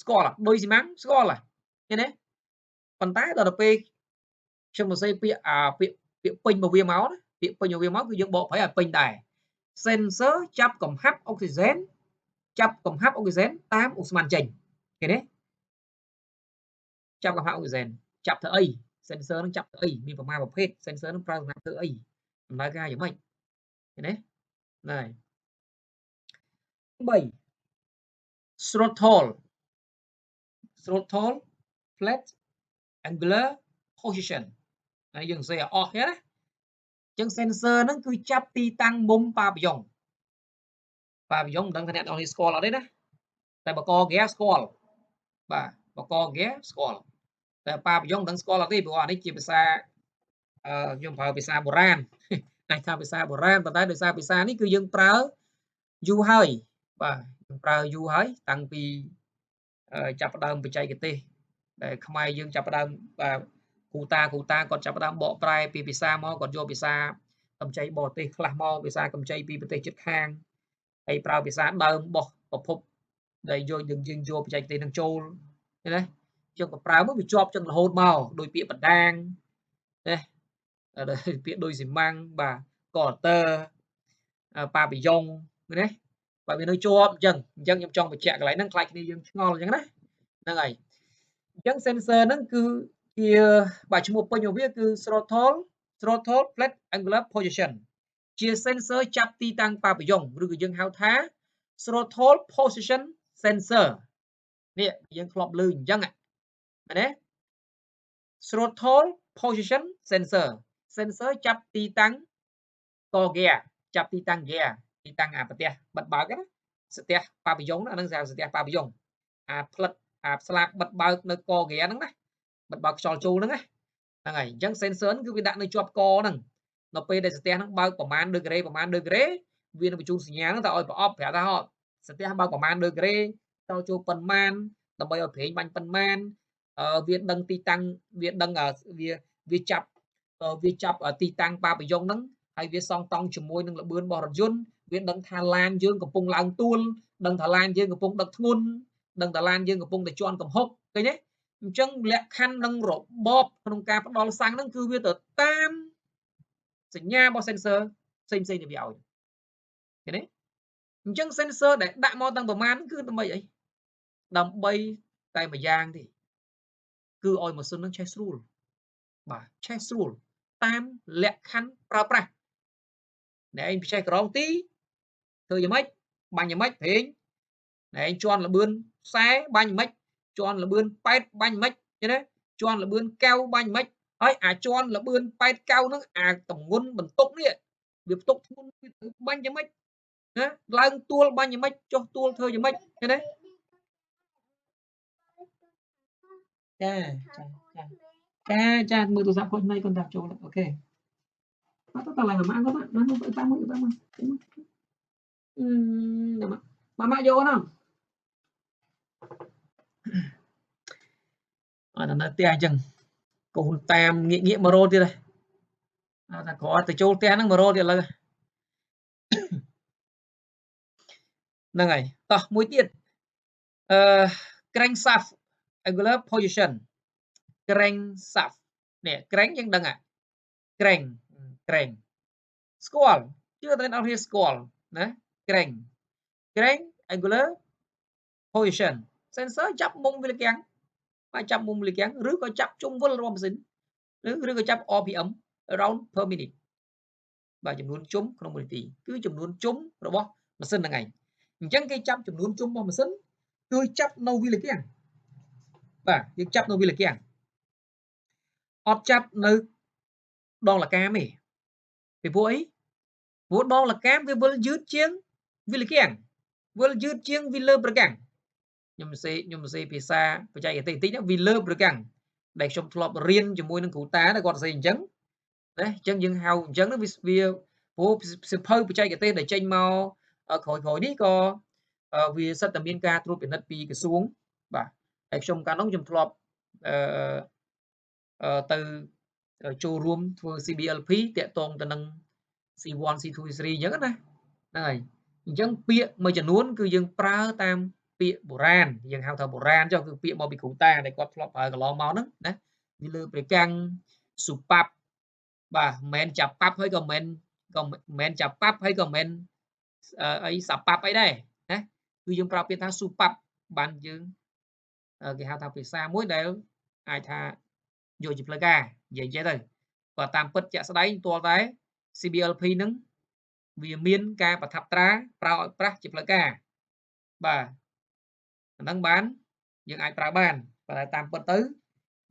ស្គាល់ដូចស៊ីម៉ាំងស្គាល់ហើយឃើញទេប៉ុន្តែដល់ទៅពេលខ្ញុំសរសេរពាក្យអាពាក្យពាក្យពេញរបស់វាមកណាពាក្យពេញរបស់វាមកគឺយើងបកប្រែឲ្យពេញដែរ sensor ចាប់កំហាប់អុកស៊ីហ្សែន ចាប់កំហាប់អុកស៊ីសែនតាមឧស្ម័នចេញឃើញទេចាប់កំហាប់អុកស៊ីសែនចាប់ធ្វើអី sensor នឹងចាប់ធ្វើអីមានប្រមាណប្រភេទ sensor នឹងប្រើសម្រាប់ធ្វើអីដំណើរការយ៉ាងម៉េចឃើញទេណែ3 throttle throttle plate angular position ហើយយើងសរសេរឲ្យអស់ទេណាអញ្ចឹង sensor ហ្នឹងគឺចាប់ទីតាំងមុំប៉ាពីយ៉ុងប៉ាពីយ៉ុងមិនដឹងថាអ្នកនរនេះស្គាល់អត់ទេណាតែបកហ្គាស្គាល់បាទបកហ្គាស្គាល់តែប៉ាពីយ៉ុងមិនដឹងស្គាល់អត់ទេព្រោះអានេះជាភាសាខ្ញុំប្រើភាសាបុរាណអាចថាភាសាបុរាណប៉ុន្តែដោយសារភាសានេះគឺយើងប្រើយូរហើយបាទយើងប្រើយូរហើយតាំងពីចាប់ផ្ដើមបច្ចេកទេសដែលខ្មែរយើងចាប់ផ្ដើមបាទគ្រូតាគាត់ចាប់ផ្ដើមបកប្រែពីភាសាមកគាត់យកភាសាកម្ចីបរទេសខ្លះមកភាសាកម្ចីពីប្រទេសជិតខាងហើយប្រើភាសាដើមរបស់ប្រភពដែលយកយើងយកបច្ចេកទេសនឹងចូលឃើញទេយើងក៏ប្រើមកវាជាប់ចឹងរហូតមកដោយពាក្យបណ្ដាងណាពាក្យដោយស៊ីម៉ាំងបាទកូទ័រប៉ាពីយ៉ុងណាបាទវានៅជាប់អញ្ចឹងខ្ញុំចង់បញ្ជាក់កន្លែងហ្នឹងខ្លាចគ្នាយើងឆ្ងល់អញ្ចឹងណាហ្នឹងហើយអញ្ចឹង sensor ហ្នឹងគឺជាបាទឈ្មោះពេញរបស់វាគឺ throttle plate angular position ជា sensor ចាប់ទីតាំងប៉ាពីយ៉ុងឬក៏យើងហៅថា throttle position sensor នេះយើងធ្លាប់ឮអញ្ចឹងមែនទេ throttle position sensor sensor ចាប់ទីតាំងកហ្គាចាប់ទីតាំងហ្គាទីតាំងអាប្រទះបិទបើកណាស្ទះប៉ាពីយ៉ុងហ្នឹងស្ទះប៉ាពីយ៉ុងអាផ្លិតអាស្លាកបិទបើកនៅកហ្គាហ្នឹងណាបិទបើកខ្យល់ចូលហ្នឹងណាហ្នឹងហើយអញ្ចឹង sensor គឺវាដាក់នៅជាប់កហ្នឹងដល់ពេលដែលស្ទះហ្នឹងបើកប្រមាណដឺក្រេប្រមាណដឺក្រេវានឹងបញ្ជូនសញ្ញាហ្នឹងទៅឲ្យប្រអប់ប្រាប់ថាស្ទះបើកប្រមាណដឺក្រេខ្យល់ចូលប៉ុន្មានដើម្បីឲ្យប្រេងបាញ់ប៉ុន្មានវាដឹងទីតាំងវាដឹងវាចាប់ទីតាំងប៉ាពីយ៉ុងហ្នឹងហើយវាសងតង់ជាមួយនឹងល្បឿនរបស់រថយន្តវាដឹងថាឡានយើងកំពុងឡើងទួលដឹងថាឡានយើងកំពុងដឹកធ្ងន់ដឹងថាឡានយើងកំពុងតែជន់កំហុកឃើញទេអញ្ចឹងលក្ខខណ្ឌនិងរបបក្នុងការផ្ដល់សាំងហ្នឹងគឺវាទៅតាមសញ្ញារបស់ sensor ផ្សេងៗនេះវាឲ្យឃើញទេអញ្ចឹង sensor ដែលដាក់មកតាំងប្រមាណគឺដើម្បីអីដើម្បីតែមួយយ៉ាងទេគឺឲ្យម៉ាស៊ីននឹងឆេះស្រួលបាទឆេះស្រួលតាមលក្ខខណ្ឌប្រើប្រាស់អ្នកឯងឆេះក្រងទីធ្វើយ៉ាងម៉េចបាញ់យ៉ាងម៉េចប្រេងអ្នកឯងជន់ល្បឿនខ្សែបាញ់យ៉ាងម៉េចជន់ល្បឿន8បាញ់ម៉េចឃើញទេជន់ល្បឿន9បាញ់ម៉េចហើយអាចន់ល្បឿន8 9ហ្នឹងអាតំងន់បន្ទុកនេះវាផ្ទុកធ្ងន់វាត្រូវបាញ់យ៉ាងម៉េចណាឡើងទួលបាញ់យ៉ាងម៉េចចុះទួលធ្វើយ៉ាងម៉េចឃើញទេចាចាចាមើលទូរស័ព្ទគាត់ណៃគាត់ដាក់ចូលអូខេបាទតឡើងម៉ាក់គាត់ណាតាមមួយតាមមួយម៉ាក់ម៉ាក់យកណាអត់នៅផ្ទះអញ្ចឹងកូនតាមងាកងាកមករទៀតហើយថាគ្រាន់ទៅចូលផ្ទះហ្នឹងមករទៀតឥឡូវហ្នឹងហើយតោះមួយទៀតអឺ crankshaft angular position crankshaft នេះ crank យើងដឹង crank crank ស្គាល់ជឿតែអ្នកនរស្គាល់ណា crank crank angular position sensor ចាប់មុំវាលគាំងបាទចាប់មុំលគាំងឬក៏ចាប់ជុំវិលរបស់ម៉ាស៊ីនឬក៏ចាប់ RPM round per minute បាទចំនួនជុំក្នុង1នាទីគឺចំនួនជុំរបស់ម៉ាស៊ីនហ្នឹងឯងអញ្ចឹងគេចាប់ចំនួនជុំរបស់ម៉ាស៊ីនគឺចាប់នៅវាលគាំងបាទយើងចាប់នៅវាលគាំងអត់ចាប់នៅដងលកាមទេពីព្រោះអីព្រោះដងលកាមវាវិលយឺតជាងវាលគាំងវិលយឺតជាងវាលើប្រកាំងខ្ញុំសរសេរភាសាបច្ចេកទេសតិចណាវាលើប្រកាំងដែលខ្ញុំធ្លាប់រៀនជាមួយនឹងគ្រូតាដែលគាត់សរសេរអញ្ចឹងណាអញ្ចឹងយើងហៅអញ្ចឹងវាព្រោះសៀវភៅបច្ចេកទេសដែលចេញមកក្រោយៗនេះក៏វាសិតតែមានការត្រួតពិនិត្យពីក្រសួងបាទហើយខ្ញុំកាលនោះខ្ញុំធ្លាប់ទៅចូលរួមធ្វើ CBLP តាក់ទងទៅនឹង C1 C2 C3 អញ្ចឹងណាហ្នឹងហើយអញ្ចឹងពាក្យមួយចំនួនគឺយើងប្រើតាមពាក្យបុរាណយើងហៅថាបុរាណចុះគឺពាក្យមកពីគ្រូតាដែលគាត់ធ្លាប់ប្រើកន្លងមកហ្នឹងណាវាលើព្រះកាំងសុប៉ាប់បាទមិនមែនចាប់ប៉ាប់ហើយក៏មិនមែនចាប់ប៉ាប់ហើយក៏មិនអីសាប៉ាប់អីដែរណា គឺយើងប្រើពាក្យថាស៊ូប៉ាប់បានយើងគេហៅថាភាសាមួយដែលអាចថាយកជាផ្លូវការនិយាយចេះទៅបើតាមពិតជាក់ស្ដែងទាល់តែ CBLP នឹងវាមានការប្រថាប់ត្រាប្រើឲ្យប្រាស់ជាផ្លូវការបាទអាហ្នឹងបានយើងអាចប្រើបានប៉ុន្តែតាមពិតទៅ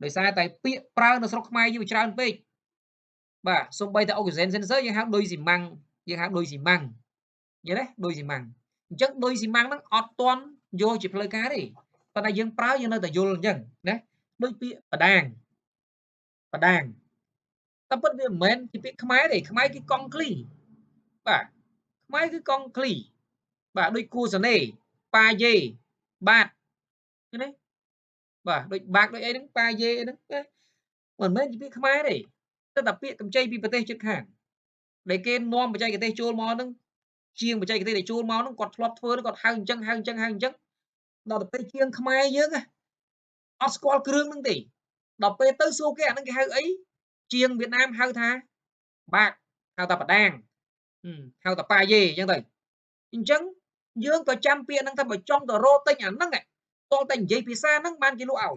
ដោយសារតែពាក្យប្រើនៅស្រុកខ្មែរយើងច្រើនពេកបាទសូម្បីតែ oxygen sensor យើងហៅដូចស៊ីម៉ាំងយើងហៅដូចស៊ីម៉ាំងយល់ទេដូចស៊ីម៉ាំងអញ្ចឹងដូចស៊ីម៉ាំងហ្នឹងអត់ទាន់យកជាផ្លូវការទេប៉ុន្តែយើងប្រើយើងនៅតែយល់អញ្ចឹងណាដូចពាក្យបដាងបដាងតែពិតវាមិនមែនជាពាក្យខ្មែរទេខ្មែរគឺកង់ឃ្លីបាទខ្មែរគឺកង់ឃ្លីបាទដូចគូសនេប៉ាយេបាទឃើញទេបាទដូចបាក់ដូចអីហ្នឹងប៉ាយេអីហ្នឹងមិនមែនជាពាក្យខ្មែរទេតែពាក្យកម្ចីពីប្រទេសជិតខាងដែលគេនាំបច្ចេកទេសចូលមកហ្នឹងជាងបច្ចេកទេសដែលចូលមកហ្នឹងគាត់ធ្លាប់ធ្វើគាត់ហៅអញ្ចឹងហៅអញ្ចឹងហៅអញ្ចឹងដល់ទៅពេលជាងខ្មែរយើងអត់ស្គាល់គ្រឿងហ្នឹងទេដល់ពេលទៅសួរគេអាហ្នឹងគេហៅអីជាងវៀតណាមហៅថាបាក់ហៅថាបដាងហៅថាប៉ាយេអញ្ចឹងទៅអញ្ចឹងយើងក៏ចាំពាក្យហ្នឹងថាបើចង់ទៅរកទិញអាហ្នឹងតោះតែនិយាយភាសាហ្នឹងបានគេលក់ឲ្យ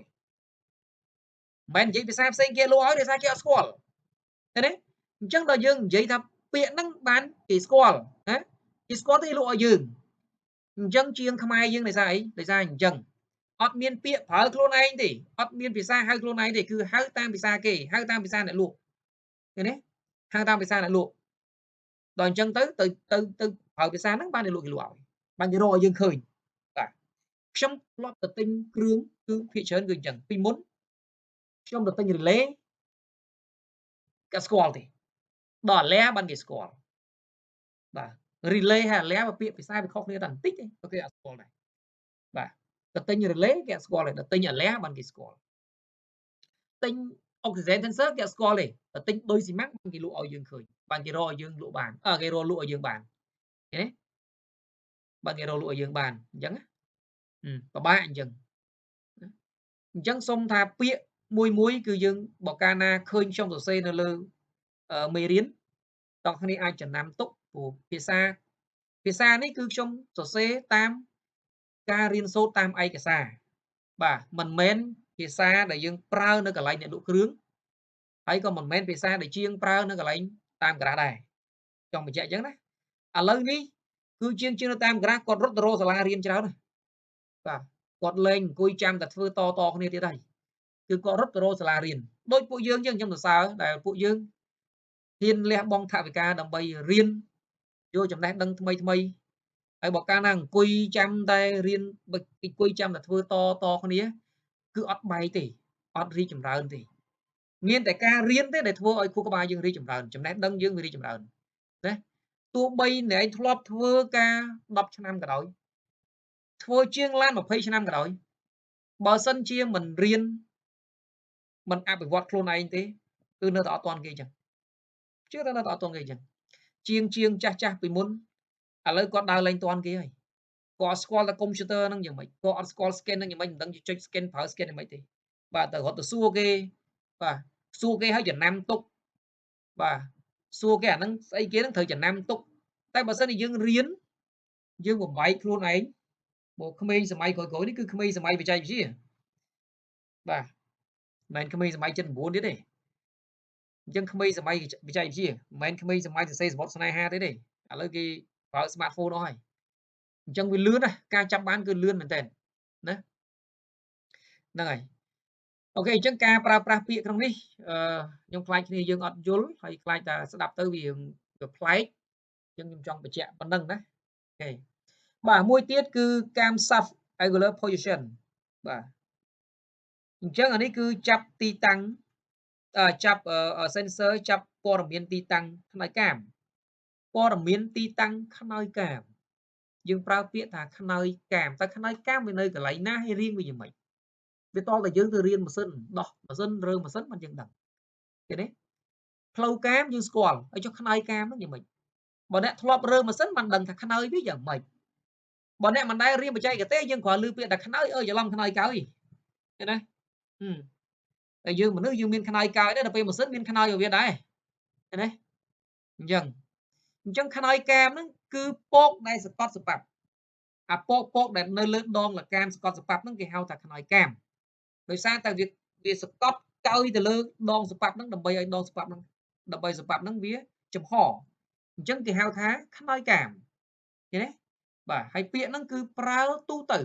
មិននិយាយភាសាផ្សេងគេលក់ឲ្យដោយសារគេអត់ស្គាល់ឃើញទេអញ្ចឹងដល់យើងនិយាយថាពាក្យហ្នឹងបានគេស្គាល់ណាគេស្គាល់ទៅគេលក់ឲ្យយើងអញ្ចឹងជាងខ្មែរយើងដោយសារអីដោយសារអញ្ចឹងអត់មានពាក្យប្រើខ្លួនឯងទេអត់មានភាសាហៅខ្លួនឯងទេគឺហៅតាមភាសាគេហៅតាមភាសាអ្នកលក់ឃើញទេហៅតាមភាសាអ្នកលក់ដល់អញ្ចឹងទៅទៅទៅទៅប្រើភាសាហ្នឹងបានគេលក់គេលក់ឲ្យបានគេរកឲ្យយើងឃើញបាទខ្ញុំធ្លាប់ទៅទិញគ្រឿងគឺភាគច្រើនគឺអញ្ចឹងពីមុនខ្ញុំទៅទិញ relay គេស្គាល់ទេដល់អាឡាបានគេស្គាល់បាទ relay ហើយអាឡាពាក្យភាសាវាខុសគ្នាតែបន្តិចទេក៏គេអត់ស្គាល់ដែរបាទទៅទិញ relay គេអត់ស្គាល់ទេទៅទិញអាឡាបានគេស្គាល់ទិញ oxygen sensor គេអត់ស្គាល់ទេទៅទិញដូចស៊ីម៉ាំងបានគេលក់ឲ្យយើងឃើញបានគេរកឲ្យយើងលក់បានគេរកលក់ឲ្យយើងបានឃើញទេបានគេរកលក់ឲ្យយើងបានអញ្ចឹងណាពិបាកអញ្ចឹងអញ្ចឹងសុំថាពាក្យមួយមួយគឺយើងបើកាលណាឃើញខ្ញុំសរសេរនៅលើមេរៀនតោះគ្នាអាចចំណាំទុកព្រោះភាសានេះគឺខ្ញុំសរសេរតាមការរៀនសូត្រតាមឯកសារបាទមិនមែនភាសាដែលយើងប្រើនៅកន្លែងអ្នកលក់គ្រឿងហើយក៏មិនមែនភាសាដែលជាងប្រើនៅកន្លែងតាមក្រាស់ដែរចង់បញ្ជាក់អញ្ចឹងណាឥឡូវនេះគឺជាងនៅតាមក្រាស់គាត់រត់ទៅរកសាលារៀនច្រើនណាបាទគាត់លែងអង្គុយចាំតែធ្វើតតគ្នាទៀតហើយគឺគាត់រត់ទៅរកសាលារៀនដូចពួកយើងចឹងខ្ញុំសរសើរដែលពួកយើងហ៊ានលះបង់ថវិកាដើម្បីរៀនយកចំណេះដឹងថ្មីថ្មីហើយបើកាលណាអង្គុយចាំតែរៀនអង្គុយចាំតែធ្វើតតគ្នាគឺអត់បែកទេអត់រីកចម្រើនទេមានតែការរៀនទេដែលធ្វើឲ្យខួរក្បាលយើងរីកចម្រើនចំណេះដឹងយើងវារីកចម្រើនណាទោះបីអ្នកឯងធ្លាប់ធ្វើការ10ឆ្នាំក៏ដោយធ្វើជាងឡាន20ឆ្នាំក៏ដោយបើសិនជាមិនរៀនមិនអភិវឌ្ឍខ្លួនឯងទេគឺនៅតែអត់ទាន់គេអញ្ចឹងជឿថានៅតែអត់ទាន់គេអញ្ចឹងជាងចាស់ចាស់ពីមុនឥឡូវគាត់ដើរលែងទាន់គេហើយគាត់អត់ស្គាល់តែកុំព្យូទ័រហ្នឹងយ៉ាងម៉េចគាត់អត់ស្គាល់ scan ហ្នឹងយ៉ាងម៉េចមិនដឹងចុច scan ប្រើ scan យ៉ាងម៉េចទេបាទទៅរត់ទៅសួរគេបាទសួរគេឲ្យចំណាំទុកបាទសួរគេអាហ្នឹងស្អីគេហ្នឹងត្រូវចំណាំទុកតែបើសិនជាយើងរៀនយើងបំបែកខ្លួនឯងបើក្មេងសម័យក្រោយៗនេះគឺក្មេងសម័យបច្ចេកវិទ្យាបាទមិនមែនក្មេងសម័យ79ទៀតទេអញ្ចឹងក្មេងសម័យបច្ចេកវិទ្យាមិនមែនក្មេងសម័យសរសេរសម្បត្តិស្នេហាទេទេឥឡូវគេប្រើ smartphone អស់ហើយអញ្ចឹងវាលឿនណាការចាប់បានគឺលឿនមែនតើណាហ្នឹងហើយអូខេអញ្ចឹងការប្រើប្រាស់ពាក្យក្នុងនេះខ្ញុំខ្លាចគ្នាយើងអត់យល់ហើយខ្លាចតែស្ដាប់ទៅវាប្លែកអញ្ចឹងខ្ញុំចង់បញ្ជាក់ប៉ុណ្្នឹងណាអូខេបាទមួយទៀតគឺ camshaft angular position បាទអញ្ចឹងអានេះគឺចាប់ទីតាំងចាប់ sensor ចាប់ព័ត៌មានទីតាំងខ្នើយកាមព័ត៌មានទីតាំងខ្នើយកាមយើងប្រើពាក្យថាខ្នើយកាមតែខ្នើយកាមវានៅកន្លែងណាហើយរៀងវាយ៉ាងម៉េចវាតតែយើងទៅរៀនម៉ាស៊ីនដោះម៉ាស៊ីនរើម៉ាស៊ីនមិនយើងដឹងឃើញទេផ្លូវកាមយើងស្គាល់ហើយចុះខ្នើយកាមហ្នឹងយ៉ាងម៉េចបើអ្នកធ្លាប់រើម៉ាស៊ីនមិនដឹងថាខ្នើយវាយ៉ាងម៉េចបើអ្នកមិនដែលរៀនបច្ចេកទេសយើងគ្រាន់ឮពាក្យតែខ្នើយអើច្រឡំខ្នើយកើយឃើញទេតែយើងមនុស្សយើងមានខ្នើយកើយដែរដល់ពេលម៉ាស៊ីនមានខ្នើយឲ្យវាដែរឃើញទេអញ្ចឹងខ្នើយកាមហ្នឹងគឺពកដែលសកត់សប៉ាប់ អាពកពកដែលនៅលើដងលកាមសកត់សប៉ាប់ហ្នឹងគេហៅថាខ្នើយកាមដោយសារតែវាសកត់កោយទៅលើដងសប៉ាប់ហ្នឹងដើម្បីឲ្យដងសប៉ាប់ហ្នឹងដើម្បីសប៉ាប់ហ្នឹងវាចំហអញ្ចឹងគេហៅថាខ្នើយកាមឃើញទេបាទហើយពាក្យហ្នឹងគឺប្រើទូទៅ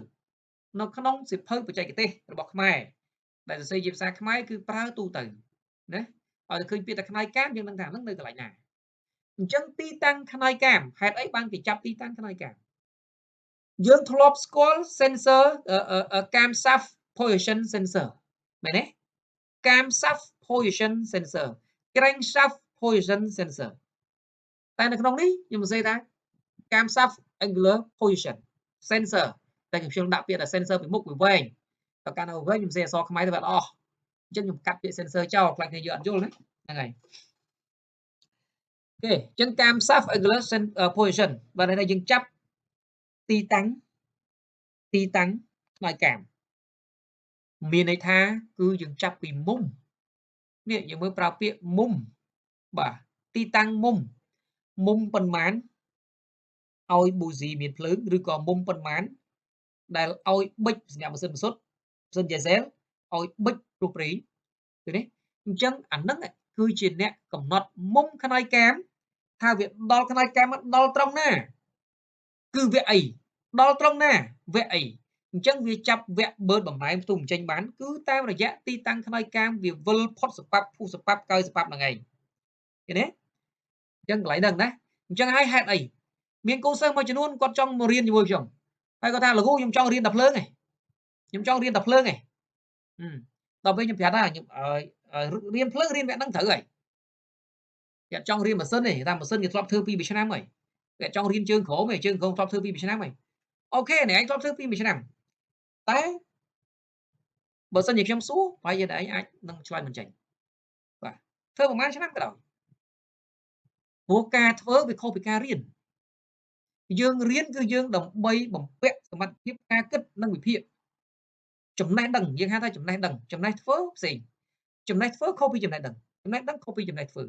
នៅក្នុងសៀវភៅបច្ចេកទេសរបស់ខ្មែរដែលសរសេរជាភាសាខ្មែរគឺប្រើទូទៅណាឲ្យតែឃើញពាក្យថាខ្នើយកាមយើងនឹងថាហ្នឹងនៅកន្លែងណាអញ្ចឹងទីតាំងខ្នើយកាមហេតុអីបានគេចាប់ទីតាំងខ្នើយកាមយើងធ្លាប់ស្គាល់ sensor camshaft position sensor មែនទេ camshaft position sensor crankshaft position sensor តែនៅក្នុងនេះខ្ញុំសរសេរថា camshaft angular position sensor តែខ្ញុំដាក់ពាក្យថា sensor ពីមុខវាវែងតើកាលនៅវែងខ្ញុំសរសេរអក្សរខ្មែរទៅវាអត់អស់អញ្ចឹងខ្ញុំកាត់ពាក្យ sensor ចោលខ្លាចគ្នាយើងអត់យល់ណាហ្នឹងហើយអូខេអញ្ចឹង camshaft angular position បាទន័យថាយើងចាប់ទីតាំងខ្នើយកាមមានន័យថាគឺយើងចាប់ពីមុំនេះយើងមើលប្រើពាក្យមុំបាទទីតាំងមុំមុំប៉ុន្មានឲ្យប៊ូស៊ីមានភ្លើងឬក៏មុំប៉ុន្មានដែលឲ្យប៊ិចសម្រាប់ម៉ាស៊ីនម៉ាស៊ុតម៉ាស៊ីនឌីសែលឲ្យប៊ិចព្រោះប្រេងឃើញទេអញ្ចឹងអាហ្នឹងគឺជាអ្នកកំណត់មុំខ្នើយកាមថាវាដល់ខ្នើយកាមដល់ត្រង់ណាគឺវគ្គអីដល់ត្រង់ណាវគ្គអីអញ្ចឹងវាចាប់វគ្គបឺតបំណែមផ្ទុះបញ្ចេញបានគឺតាមរយៈទីតាំងខ្នើយកាមវាវិលផុតសប៉ាប់ភុះសប៉ាប់កៅសប៉ាប់ហ្នឹងឯងឃើញទេអញ្ចឹងកន្លែងហ្នឹងណាអញ្ចឹងហើយហេតុអីមានកូនសិស្សមួយចំនួនគាត់ចង់មករៀនជាមួយខ្ញុំហើយគាត់ថាលោកគ្រូខ្ញុំចង់រៀនតែភ្លើងឯងខ្ញុំចង់រៀនតែភ្លើងឯងដល់ពេលខ្ញុំប្រាប់ថាខ្ញុំរៀនភ្លើងរៀនវគ្គហ្នឹងត្រូវហើយគេចង់រៀនម៉ាស៊ីនទេតាមម៉ាស៊ីនគេធ្លាប់ធ្វើពី2ឆ្នាំហើយគេចង់រៀនជើងក្រោមឯងជើងក្រោមធ្លាប់ធ្វើពី2ឆ្នាំហើយអូខេអ្នកឯងធ្លាប់ធ្វើពី2ឆ្នាំតែបើសិនជាខ្ញុំសួរប្រហែលជាអ្នកឯងអាចនឹងឆ្លើយមិនចេញបាទធ្វើប្រហែលឆ្នាំក៏ដោយព្រោះការធ្វើវាខុសពីការរៀនយើងរៀនគឺយើងដើម្បីបំពាក់សមត្ថភាពការគិតនិងវិភាគចំណេះដឹងយើងហៅថាចំណេះដឹងចំណេះធ្វើផ្សេងចំណេះធ្វើខុសពីចំណេះដឹងចំណេះដឹងខុសពីចំណេះធ្វើ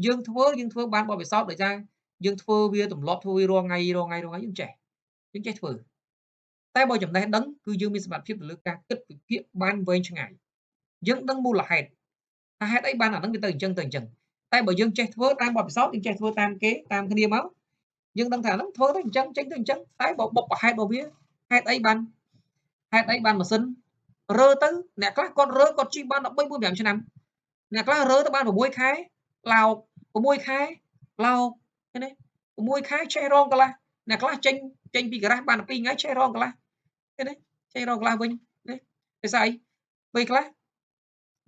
យើងធ្វើបានបទពិសោធន៍ដោយសារយើងធ្វើវាទម្លាប់ធ្វើវារាល់ថ្ងៃរាល់ថ្ងៃរាល់ថ្ងៃយើងចេះធ្វើតែបើចំណេះដឹងគឺយើងមានសមត្ថភាពទៅលើការគិតវិភាគបានវែងឆ្ងាយយើងដឹងមូលហេតុថាហេតុអីបានអាហ្នឹងវាទៅអញ្ចឹងទៅអញ្ចឹងតែបើយើងចេះធ្វើតាមបទពិសោធន៍យើងចេះធ្វើតាមគេតាមគ្នាមកយើងដឹងថាហ្នឹងធ្វើទៅអញ្ចឹងចេញទៅអញ្ចឹងតែបើបុព្វហេតុរបស់វាហេតុអីបានម៉ាស៊ីនរើទៅអ្នកខ្លះគាត់រើគាត់ជិះបាន13 4 5ឆ្នាំអ្នកខ្លះរើទៅបាន6ខែឡោក6ខែឡោកឃើញទេ6ខែឆេះរងកន្លះអ្នកខ្លះចេញពីការ៉ាស់បាន2ថ្ងៃឆេះរងកន្លះឃើញទេឆេះរងកន្លះវិញណាភាសាអីពេលខ្លះ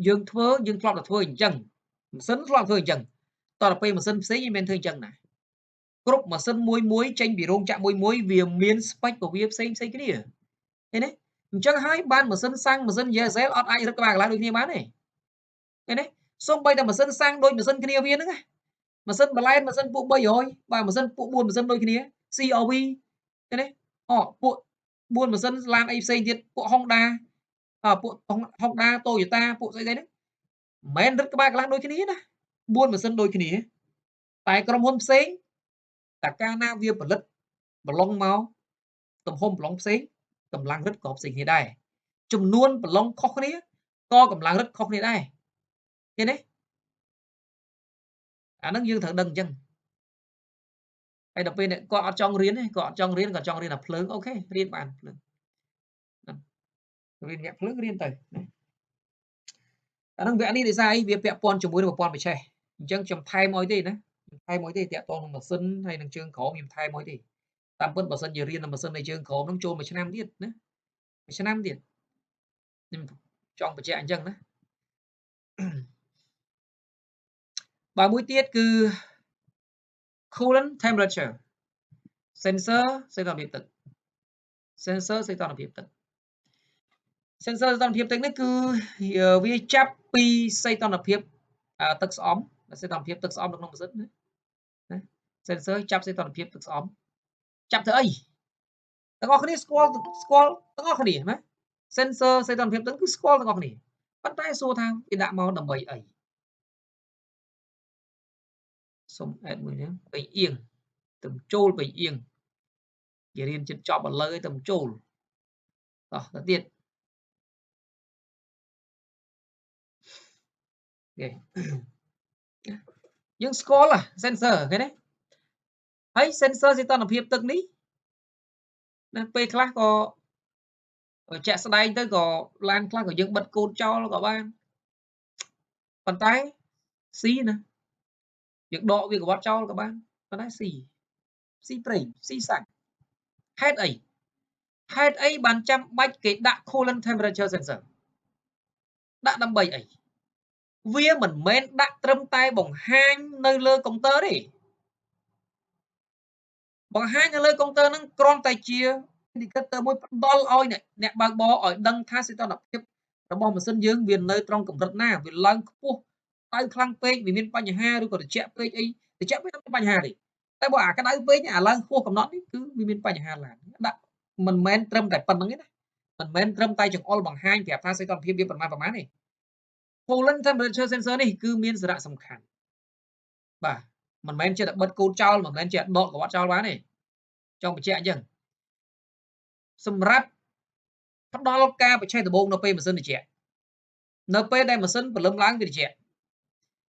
យើងធ្វើយើងធ្លាប់តែធ្វើអញ្ចឹងម៉ាស៊ីនធ្លាប់ធ្វើអញ្ចឹងតទៅពេលម៉ាស៊ីនផ្សេងមិនមែនធ្វើអញ្ចឹងណាគ្រប់ម៉ាស៊ីនមួយមួយចេញពីរោងចក្រមួយមួយវាមាន spec របស់វាផ្សេងផ្សេងគ្នាឃើញទេអញ្ចឹងហើយបានម៉ាស៊ីនសាំងម៉ាស៊ីនឌីសែលអត់អាចរឹតក្បាលកន្លះដូចគ្នាបានទេឃើញទេសូម្បីតែម៉ាស៊ីនសាំងដូចម៉ាស៊ីនគ្នាវាហ្នឹងណាម៉ាស៊ីនបន្លែនម៉ាស៊ីនពួក300បាទម៉ាស៊ីនពួក4ម៉ាស៊ីនដូចគ្នា CRV ឃើញទេអូពួក4ម៉ាស៊ីនឡានអីផ្សេងទៀតពួក Honda ពួក Honda Toyota ពួកស្អីៗហ្នឹងមិនមែនរឹតក្បាលកន្លះដូចគ្នាណា4ម៉ាស៊ីនដូចគ្នាតែក្រុមហ៊ុនផ្សេងតែកាលណាវាផលិតប្រឡងមកទំហំប្រឡងផ្សេងកម្លាំងរឹតក៏ផ្សេងគ្នាដែរចំនួនប្រឡងខុសគ្នាក៏កម្លាំងរឹតខុសគ្នាដែរឃើញទេអាហ្នឹងយើងត្រូវដឹងអញ្ចឹងហើយដល់ពេលគាត់អត់ចង់រៀនទេគាត់អត់ចង់រៀនគាត់ចង់រៀនតែភ្លើងអូខេរៀនបានភ្លើងរៀនវគ្គភ្លើងរៀនទៅណាអាហ្នឹងវគ្គនេះដោយសារអីវាពាក់ព័ន្ធជាមួយនឹងប្រព័ន្ធបច្ចេកអញ្ចឹងខ្ញុំថែមឲ្យទេណាខ្ញុំថែមឲ្យទេតាក់ទងនឹងម៉ាស៊ីនហើយនឹងជើងក្រោមខ្ញុំថែមឲ្យទេតាមពិតបើសិនជារៀននឹងម៉ាស៊ីននៃជើងក្រោមហ្នឹងចូលមួយឆ្នាំទៀតណាមួយឆ្នាំទៀតខ្ញុំចង់បញ្ជាក់អញ្ចឹងណាបាទមួយទៀតគឺ coolant temperature sensor សីតុណ្ហភាពទឹក sensor សីតុណ្ហភាពទឹក sensor សីតុណ្ហភាពទឹកនេះគឺវាចាប់ពីសីតុណ្ហភាពទឹកស្អំសីតុណ្ហភាពទឹកស្អំនៅក្នុងម៉ាស៊ីនណា sensor ចាប់សីតុណ្ហភាពទឹកស្អំចាប់ទៅអីទាំងអស់គ្នាស្គាល់ទាំងអស់គ្នាណា sensor សីតុណ្ហភាពទឹកគឺស្គាល់ទាំងអស់គ្នាប៉ុន្តែសួរថាគេដាក់មកដើម្បីអីសុំអេតមួយនេះពេញអៀងទៅចូលពេញអៀង គេរៀនជិតចប់ឥឡូវទៅចូលតោះទៅទៀតគេយើងស្គាល់ sensor ឃើញទេហើយ sensor សីតុណ្ហភាពទឹកនេះណាពេលខ្លះក៏ជាក់ស្ដែងទៅក៏ឡានខ្លះក៏យើងបិទកូដចោលក៏បានប៉ុន្តែស៊ីណាយើងដកវាកវត្តចោលក៏បានប៉ុន្តែស៊ីស៊ីប្រេងស៊ីសាច់ហេតុអីហេតុអីបានចាំបាច់គេដាក់ coolant temperature sensor ដាក់ដើម្បីអីវាមិនមែនដាក់ត្រឹមតែបង្ហាញនៅលើកុងទ័រទេបង្ហាញនៅលើកុងទ័រហ្នឹងគ្រាន់តែជា indicator មួយផ្ដល់ឲ្យអ្នកបើកបរឲ្យដឹងថាសីតុណ្ហភាពរបស់ម៉ាស៊ីនយើងវានៅត្រង់កម្រិតណាវាឡើងខ្ពស់ក្តៅខ្លាំងពេកវាមានបញ្ហាឬក៏ត្រជាក់ពេកអីត្រជាក់ពេកអត់មានបញ្ហាទេតែបើអាក្តៅពេកអាឡើងខ្ពស់កំណត់នេះគឺវាមានបញ្ហាឡើងដាក់មិនមែនត្រឹមតែប៉ុណ្្នឹងទេណាមិនមែនត្រឹមតែចង្អុលបង្ហាញប្រាប់ថាសីតុណ្ហភាពវាប្រមាណទេ Coolant temperature sensor នេះគឺមានសារៈសំខាន់បាទមិនមែនជាតែបិទកូដចោលមិនមែនជាដកកវត្តចោលបានទេចង់បញ្ជាក់អញ្ចឹងសម្រាប់ផ្ដល់ការបច្ចេកដំបូងនៅពេលម៉ាស៊ីនត្រជាក់នៅពេលដែលម៉ាស៊ីនព្រលឹមឡើងវាត្រជាក់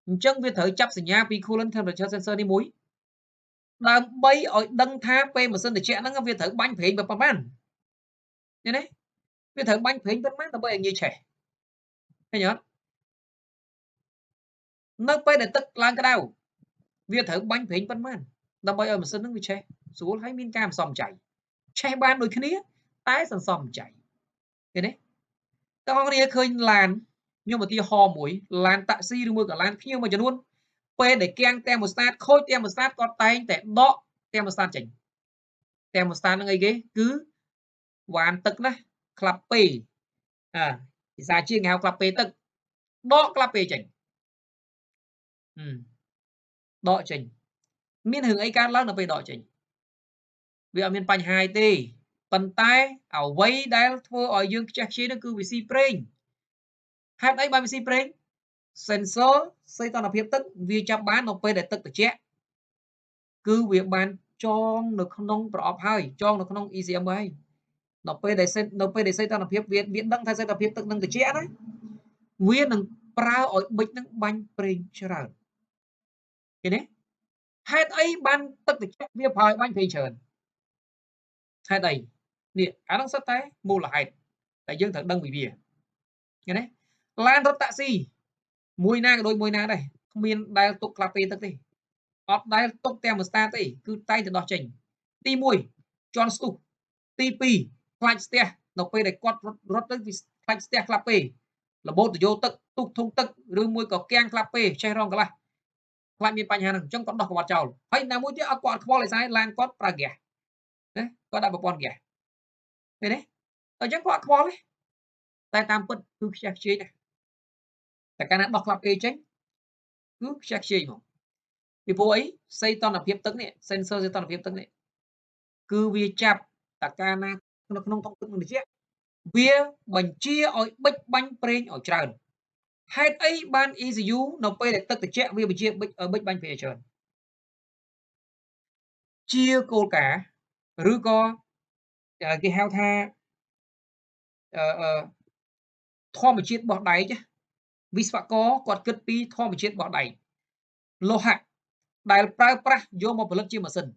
អញ្ចឹងវាត្រូវចាប់សញ្ញាពី coolant temperature sensor នេះមួយដើម្បីឲ្យដឹងថាពេលម៉ាស៊ីនត្រជាក់ហ្នឹងវាត្រូវបាញ់ប្រេងប៉ុន្មានឃើញទេវាត្រូវបាញ់ប្រេងប៉ុន្មានដើម្បីឲ្យងាយឆេះឃើញអត់នៅពេលដែលទឹកឡើងក្តៅវាត្រូវបាញ់ប្រេងប៉ុន្មានដើម្បីឲ្យម៉ាស៊ីនហ្នឹងវាឆេះស្រួលហើយមានការសន្សំចៃឆេះបានដូចគ្នាតែសន្សំចៃឃើញទេតើអង្គគ្នាឃើញឡានខ្ញុំឧទាហរណ៍មួយឡានតាក់ស៊ីឬមួយក៏ឡានភ្ញៀវមួយចំនួនពេលដែលគាំងតែម៉ូស្តាតខូចតែម៉ូស្តាតគាត់តែងតែដកតែម៉ូស្តាតចេញតែម៉ូស្តាតហ្នឹងអីគេគឺវ៉ានទឹកណាក្លាប់ពេអាភាសាជាងគេហៅក្លាប់ពេទឹកដកក្លាប់ពេចេញដកចេញមានរឿងអីកើតឡើងដល់ពេលដកចេញវាអត់មានបញ្ហាទេប៉ុន្តែអ្វីដែលធ្វើឲ្យយើងខ្ជះខ្ជាយនោះគឺវាស៊ីប្រេងហេតុអីបានវាស៊ីប្រេង sensor សីតុណ្ហភាពទឹកវាចាប់បាននៅពេលដែលទឹកត្រជាក់គឺវាបានចងនៅក្នុងប្រអប់ហើយចងនៅក្នុង ECM ហើយនៅពេលដែលសីតុណ្ហភាពវាដឹងថាសីតុណ្ហភាពទឹកនឹងត្រជាក់ណាវានឹងប្រើឲ្យប៊ិចនឹងបាញ់ប្រេងច្រើនឃើញទេហេតុអីបានទឹកត្រជាក់វាប្រើឲ្យបាញ់ប្រេងច្រើនហេតុអីនេះអាហ្នឹងសុទ្ធតែមូលហេតុតែយើងត្រូវដឹងពីវាឃើញទេឡានរត់តាក់ស៊ីមួយណាក៏ដូចមួយណាដែរគ្មានដែលទុកក្លាប់ពេទឹកទេអត់ដែលទុកតែម៉ូស្តាទេគឺតែងតែដោះចេញទី1ជាន់ស្ទុះទី2ខ្លាចស្ទះនៅពេលដែលគាត់រត់ទៅវាខ្លាចស្ទះក្លាប់ពេរបូតយោទឹកទុកធុងទឹកឬមួយក៏គាំងក្លាប់ពេឆេះរងកន្លះខ្លាចមានបញ្ហាហ្នឹងអញ្ចឹងគាត់ដោះក្បត់ចោលហើយណាមួយទៀតអត់គាត់ខ្វល់អីស្អីឡានគាត់ប្រើហ្គាសណាគាត់ដាក់ប្រព័ន្ធហ្គាសឃើញទេអញ្ចឹងគាត់ខ្វល់ទេតែតាមពិតគឺខ្ជះខ្ជាយណាតែកាលណាដោះក្លាប់ពេចេញគឺខ្ជះខ្ជាយហ្មងពីព្រោះអីសីតុណ្ហភាពទឹកនេះ sensor សីតុណ្ហភាពទឹកនេះគឺវាចាប់តែកាលណានៅក្នុងធុងទឹកនឹងត្រជាក់វាបញ្ជាឲ្យបិចបាញ់ប្រេងឲ្យច្រើនហេតុអីបាន ECU នៅពេលដែលទឹកត្រជាក់វាបញ្ជាបិចបាញ់ប្រេងឲ្យច្រើនជាគោលការណ៍ឬក៏គេហៅថាធម្មជាតិរបស់ដែកវិស្វករគាត់គិតពីធម្មជាតិរបស់ដែកលោហៈដែលប្រើប្រាស់យកមកផលិតជាម៉ាស៊ីន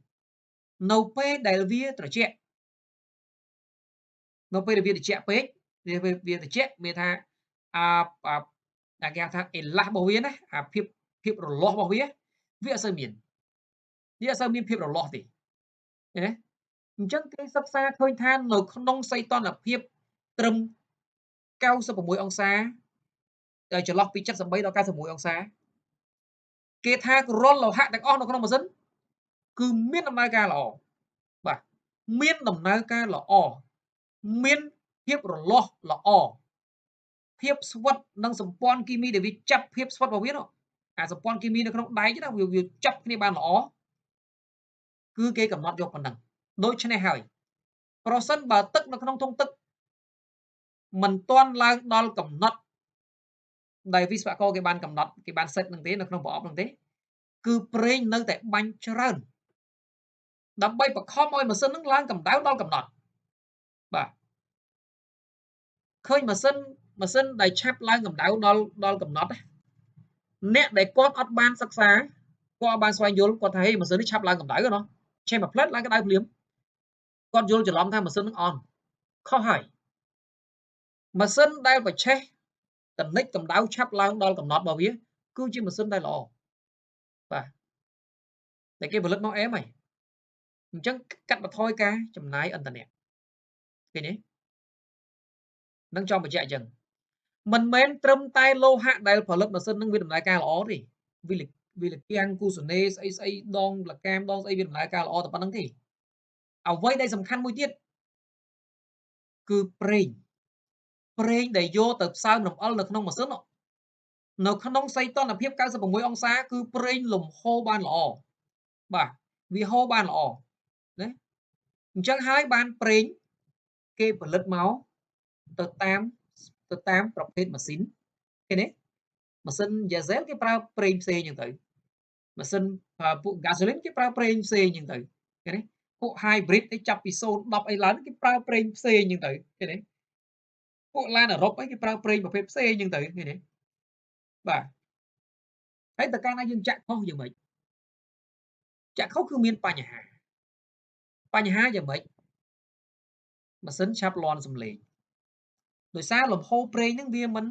នៅពេលដែលវាត្រជាក់នៅពេលដែលវាត្រជាក់ពេកវាត្រជាក់មានថាអាគេហៅថាអេឡាស់របស់វាណាអាភាពរលាស់របស់វាវាអត់សូវមានវាអត់សូវមានភាពរលាស់ទេឃើញទេអញ្ចឹងគេសិក្សាឃើញថានៅក្នុងសីតុណ្ហភាពត្រឹម96អង្សាដែលចន្លោះពី73ដល់96អង្សាគេថារាល់លោហៈទាំងអស់នៅក្នុងម៉ាស៊ីនគឺមានដំណើរការល្អបាទមានដំណើរការល្អមានភាពរលាស់ល្អភាពស្វិតនិងសម្ព័ន្ធគីមីដែលវាចាប់ភាពស្វិតរបស់វានោះអាសម្ព័ន្ធគីមីនៅក្នុងដែកណាវាចាប់គ្នាបានល្អគឺគេកំណត់យកប៉ុណ្ណឹងដូច្នេះហើយប្រសិនបើទឹកនៅក្នុងធុងទឹកមិនទាន់ឡើងដល់កំណត់ដែលវិស្វករគេបានកំណត់គេបានសិតនឹងទេនៅក្នុងប្រអប់នឹងទេគឺប្រេងនៅតែបាញ់ច្រើន ដើម្បីបង្ខំឲ្យម៉ាស៊ីននឹងឡើងកម្ដៅដល់កំណត់បាទឃើញម៉ាស៊ីនដែលឆាប់ឡើងកម្ដៅដល់កំណត់អ្នកដែលគាត់អត់បានសិក្សាគាត់អត់បានស្វែងយល់គាត់ថាហេម៉ាស៊ីននេះឆាប់ឡើងកម្ដៅណោះឆេះមួយផ្លែតឡើងកម្ដៅភ្លាមគាត់យល់ច្រឡំថាម៉ាស៊ីននឹងអន់ខុសហើយម៉ាស៊ីនដែលប្រឆេះតនិចកម្ដៅឆាប់ឡើងដល់កំណត់របស់វាគឺជាម៉ាស៊ីនដែលល្អបាទតែគេផលិតមកអែមហើយអញ្ចឹងកាត់បន្ថយការចំណាយឥន្ធនៈឃើញទេនឹងចង់បញ្ជាក់អញ្ចឹងមិនមែនត្រឹមតែលោហៈដែលផលិតម៉ាស៊ីននឹងវាដំណើរការល្អទេវាលគាំងគូសនេស្អីស្អីដងលកាមដងស្អីវាដំណើរការល្អតែប៉ុណ្្នឹងទេអ្វីដែលសំខាន់មួយទៀតគឺប្រេងដែលយកទៅផ្សើមរំអិលនៅក្នុងម៉ាស៊ីននៅក្នុងសីតុណ្ហភាព96អង្សាគឺប្រេងលំហូរបានល្អបាទវាហូរបានល្អណាអញ្ចឹងហើយបានប្រេងគេផលិតមកទៅតាមប្រភេទម៉ាស៊ីនឃើញទេម៉ាស៊ីន diesel គេប្រើប្រេងផ្សេងអញ្ចឹងទៅម៉ាស៊ីនពួក gasoline គេប្រើប្រេងផ្សេងអញ្ចឹងទៅឃើញទេពួក hybrid ឯចាប់ពី0 10អីឡើងគេប្រើប្រេងផ្សេងអញ្ចឹងទៅឃើញទេពួកឡានអឺរ៉ុបអីគេប្រើប្រេងប្រភេទផ្សេងអញ្ចឹងទៅឃើញទេបាទហើយតើកាលណាយើងចាក់ខុសយ៉ាងម៉េចចាក់ខុសគឺមានបញ្ហាយ៉ាងម៉េចម៉ាស៊ីនឆាប់លាន់សំឡេងដោយសារលំហូរប្រេងហ្នឹងវាមិន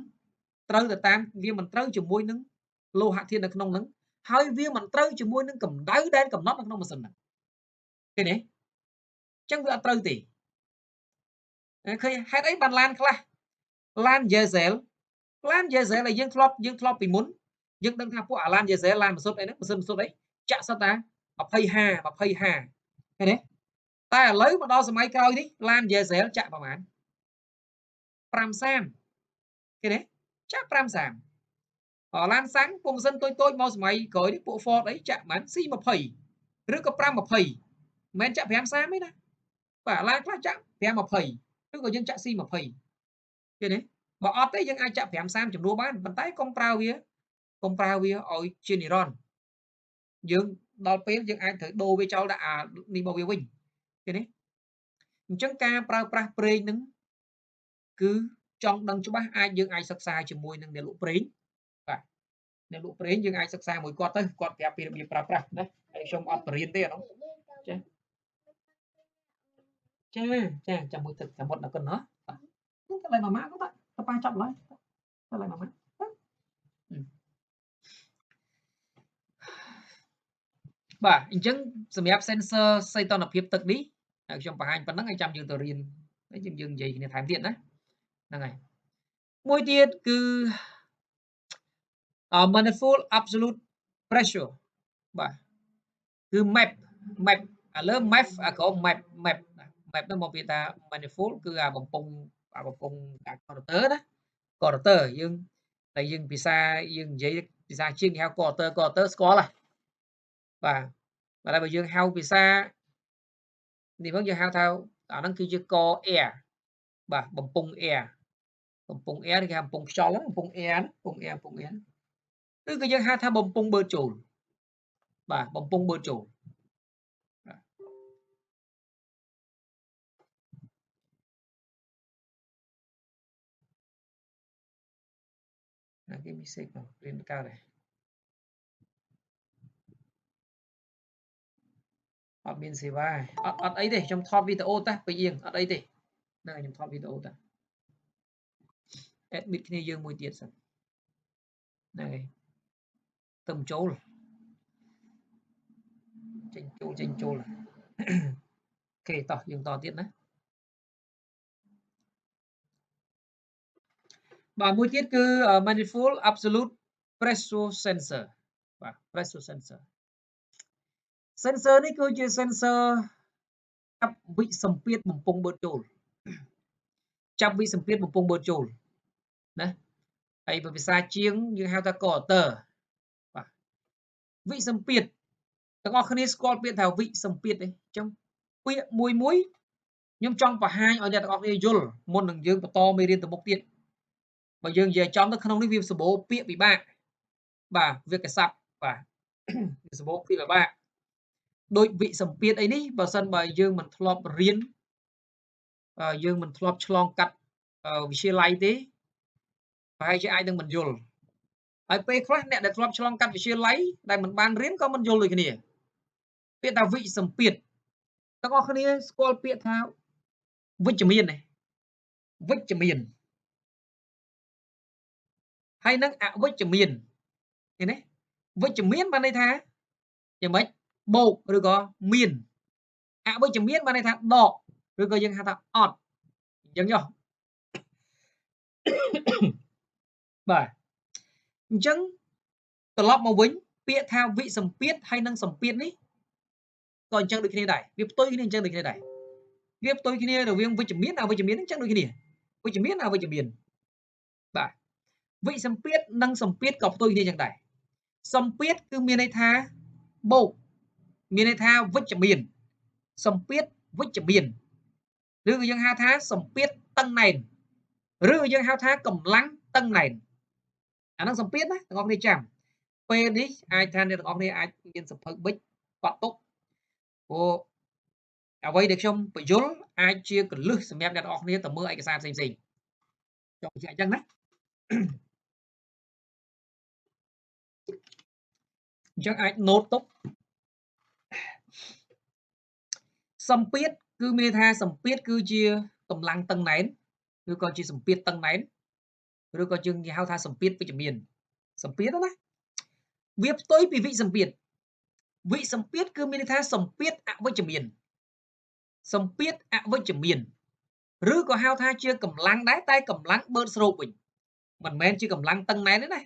ត្រូវទៅតាមវាមិនត្រូវជាមួយនឹងលោហៈធាតុនៅក្នុងហ្នឹងហើយវាមិនត្រូវជាមួយនឹងកម្ដៅដែលកំណត់នៅក្នុងម៉ាស៊ីនហ្នឹងឃើញទេអញ្ចឹងវាអត់ត្រូវទេឃើញហេតុអីបានឡានខ្លះឡាន diesel ដែលយើងធ្លាប់ពីមុនយើងដឹងថាពួកអាឡាន diesel ឡានម៉ាស៊ុតអីហ្នឹងម៉ាស៊ីនម៉ាស៊ុតអីចាក់សុទ្ធតែ25 25ឃើញទេតែឥឡូវមកដល់សម័យក្រោយនេះឡាន diesel ចាក់ប្រហែល530ឃើញទេចាក់530ឡានសាំងពួកម៉ាស៊ីនតូចៗមកសម័យក្រោយនេះពួក Ford អីចាក់ប្រហែល C20 ឬក៏520មិនមែនចាក់530ទេណាបាទឡានខ្លះចាក់520ឬក៏យើងចាក់ C20 ឃើញទេបើអត់ទេយើងអាចចាក់530ចំនួនបានប៉ុន្តែកុំប្រើវាឲ្យជានិរន្តរ៍យើងដល់ពេលយើងអាចត្រូវដូរវាចោលដាក់អានេះមកវាវិញឃើញទេអញ្ចឹងការប្រើប្រាស់ប្រេងនឹងគឺចង់ដឹងច្បាស់អាចយើងអាចសិក្សាជាមួយនឹងអ្នកលក់ប្រេងបាទអ្នកលក់ប្រេងយើងអាចសិក្សាមួយគាត់ទៅគាត់ប្រាប់ពីរបៀបប្រើប្រាស់ណាហើយខ្ញុំអត់បរៀនទេអានោះចាចាចាំមួយទឹកចាំមុតដល់គុណហ៎បាទទៅឡើយម៉ាម៉ាគាត់ទៅប៉ាចាប់ឡើយទៅឡើយម៉ាម៉ាបាទអញ្ចឹងសម្រាប់ sensor សីតុណ្ហភាពទឹកនេះខ្ញុំបង្ហាញប៉ុណ្ណឹងឲ្យចាំយើងទៅរៀនហើយយើងនិយាយគ្នាថែមទៀតណាហ្នឹងហើយមួយទៀតគឺ manifold absolute pressure បាទគឺ map ឥឡូវ map អាក្រោម map ហ្នឹងមកពីថា manifold គឺអាបំពង់អា quarter ណា quarter យើងតែយើងភាសាយើងនិយាយភាសាជាងគេហៅ quarter ស្គាល់ហ៎បាទតែបើយើងហៅភាសានេះវិញយើងហៅថាអាហ្នឹងគឺជាក air បាទបំពង់ air បំពង់ air គេហៅបំពង់ខ្យល់បំពង់ air បំពង់ air ឬក៏យើងហៅថាបំពង់បឺតចូលបាទបំពង់បឺតចូលណាគេមីសេកមករៀនកើតដែរអត់មានសេវាអត់អីទេខ្ញុំថតវីដេអូតាពីអៀងអត់អីទេហ្នឹងខ្ញុំថតវីដេអូតា admit គ្នាយើងមួយទៀតសិនហ្នឹងហើយទៅចូលចេញចូលអូខេតោះយើងតទៀតណាបាទមួយទៀតគឺ manifold absolute pressure sensor បាទ pressure sensor sensor នេះគឺជា sensor ចាប់វិសម្ពាធបំពង់បឺតចូលចាប់វិសម្ពាធបំពង់បឺតចូលណាហើយភាសាជាងយើងហៅថា quarter បាទវិសម្ពាធទាំងអស់គ្នាស្គាល់ពាក្យថាវិសម្ពាធទេអញ្ចឹងពាក្យមួយខ្ញុំចង់បង្ហាញឲ្យអ្នកទាំងអស់គ្នាយល់មុននឹងយើងបន្តមេរៀនទៅមុខទៀតបើយើងនិយាយចំទៅក្នុងនេះវាសម្បូរពាក្យពិបាកបាទវាកសັບបាទវាសម្បូរពាក្យពិបាក ដូចវិសម្ពាធអីនេះបើសិនបើយើងមិនធ្លាប់រៀនយើងមិនធ្លាប់ឆ្លងកាត់វិទ្យាល័យទេប្រហែលជាអាចនឹងមិនយល់ហើយពេលខ្លះអ្នកដែលធ្លាប់ឆ្លងកាត់វិទ្យាល័យដែលមិនបានរៀនក៏មិនយល់ដូចគ្នាពាក្យថាវិសម្ពាធទាំងអស់គ្នាស្គាល់ពាក្យថាវិជ្ជមានទេវិជ្ជមានហើយនឹងអវិជ្ជមានឃើញទេវិជ្ជមានបានន័យថាយ៉ាងម៉េចបូកឬក៏មានអវិជ្ជមានបានន័យថាដកឬក៏យើងហៅថាអត់អញ្ចឹងចុះបាទអញ្ចឹងត្រឡប់មកវិញពាក្យថាវិសម្ពាធហើយនឹងសម្ពាធនេះក៏អញ្ចឹងដូចគ្នាដែរវាផ្ទុយគ្នាអញ្ចឹងដូចគ្នាដែរវាផ្ទុយគ្នារវាងវិជ្ជមានអវិជ្ជមានអញ្ចឹងដូចគ្នាវិជ្ជមានអវិជ្ជមានបាទវិសម្ពាធនិងសម្ពាធក៏ផ្ទុយគ្នាអញ្ចឹងដែរសម្ពាធគឺមានន័យថាបូកមានន័យថាវិជ្ជមានសម្ពាធវិជ្ជមានឬក៏យើងហៅថាសម្ពាធតឹងណែនឬយើងហៅថាកម្លាំងតឹងណែនអាហ្នឹងសម្ពាធណាទាំងអស់គ្នាចាំពេលនេះអាចថាអ្នកទាំងអស់គ្នាអាចមានសភៅប៊ិចកត់ទុកព្រោះអ្វីដែលខ្ញុំបញ្យល់អាចជាកលឹះសម្រាប់អ្នកទាំងអស់គ្នាទៅមើលឯកសារផ្សេងៗចង់បញ្ជាក់អញ្ចឹងណាអញ្ចឹងអាច note ទុកសម្ពាធគឺមានន័យថាសម្ពាធគឺជាកម្លាំងតឹងណែនឬក៏ជាសម្ពាធតឹងណែនឬក៏យើងគេហៅថាសម្ពាធវិជ្ជមានសម្ពាធណាវាផ្ទុយពីវិសម្ពាធវិសម្ពាធគឺមានន័យថាសម្ពាធអវិជ្ជមានសម្ពាធអវិជ្ជមានឬក៏ហៅថាជាកម្លាំងដែរតែកម្លាំងបឺតស្រូបវិញមិនមែនជាកម្លាំងតឹងណែនទេណា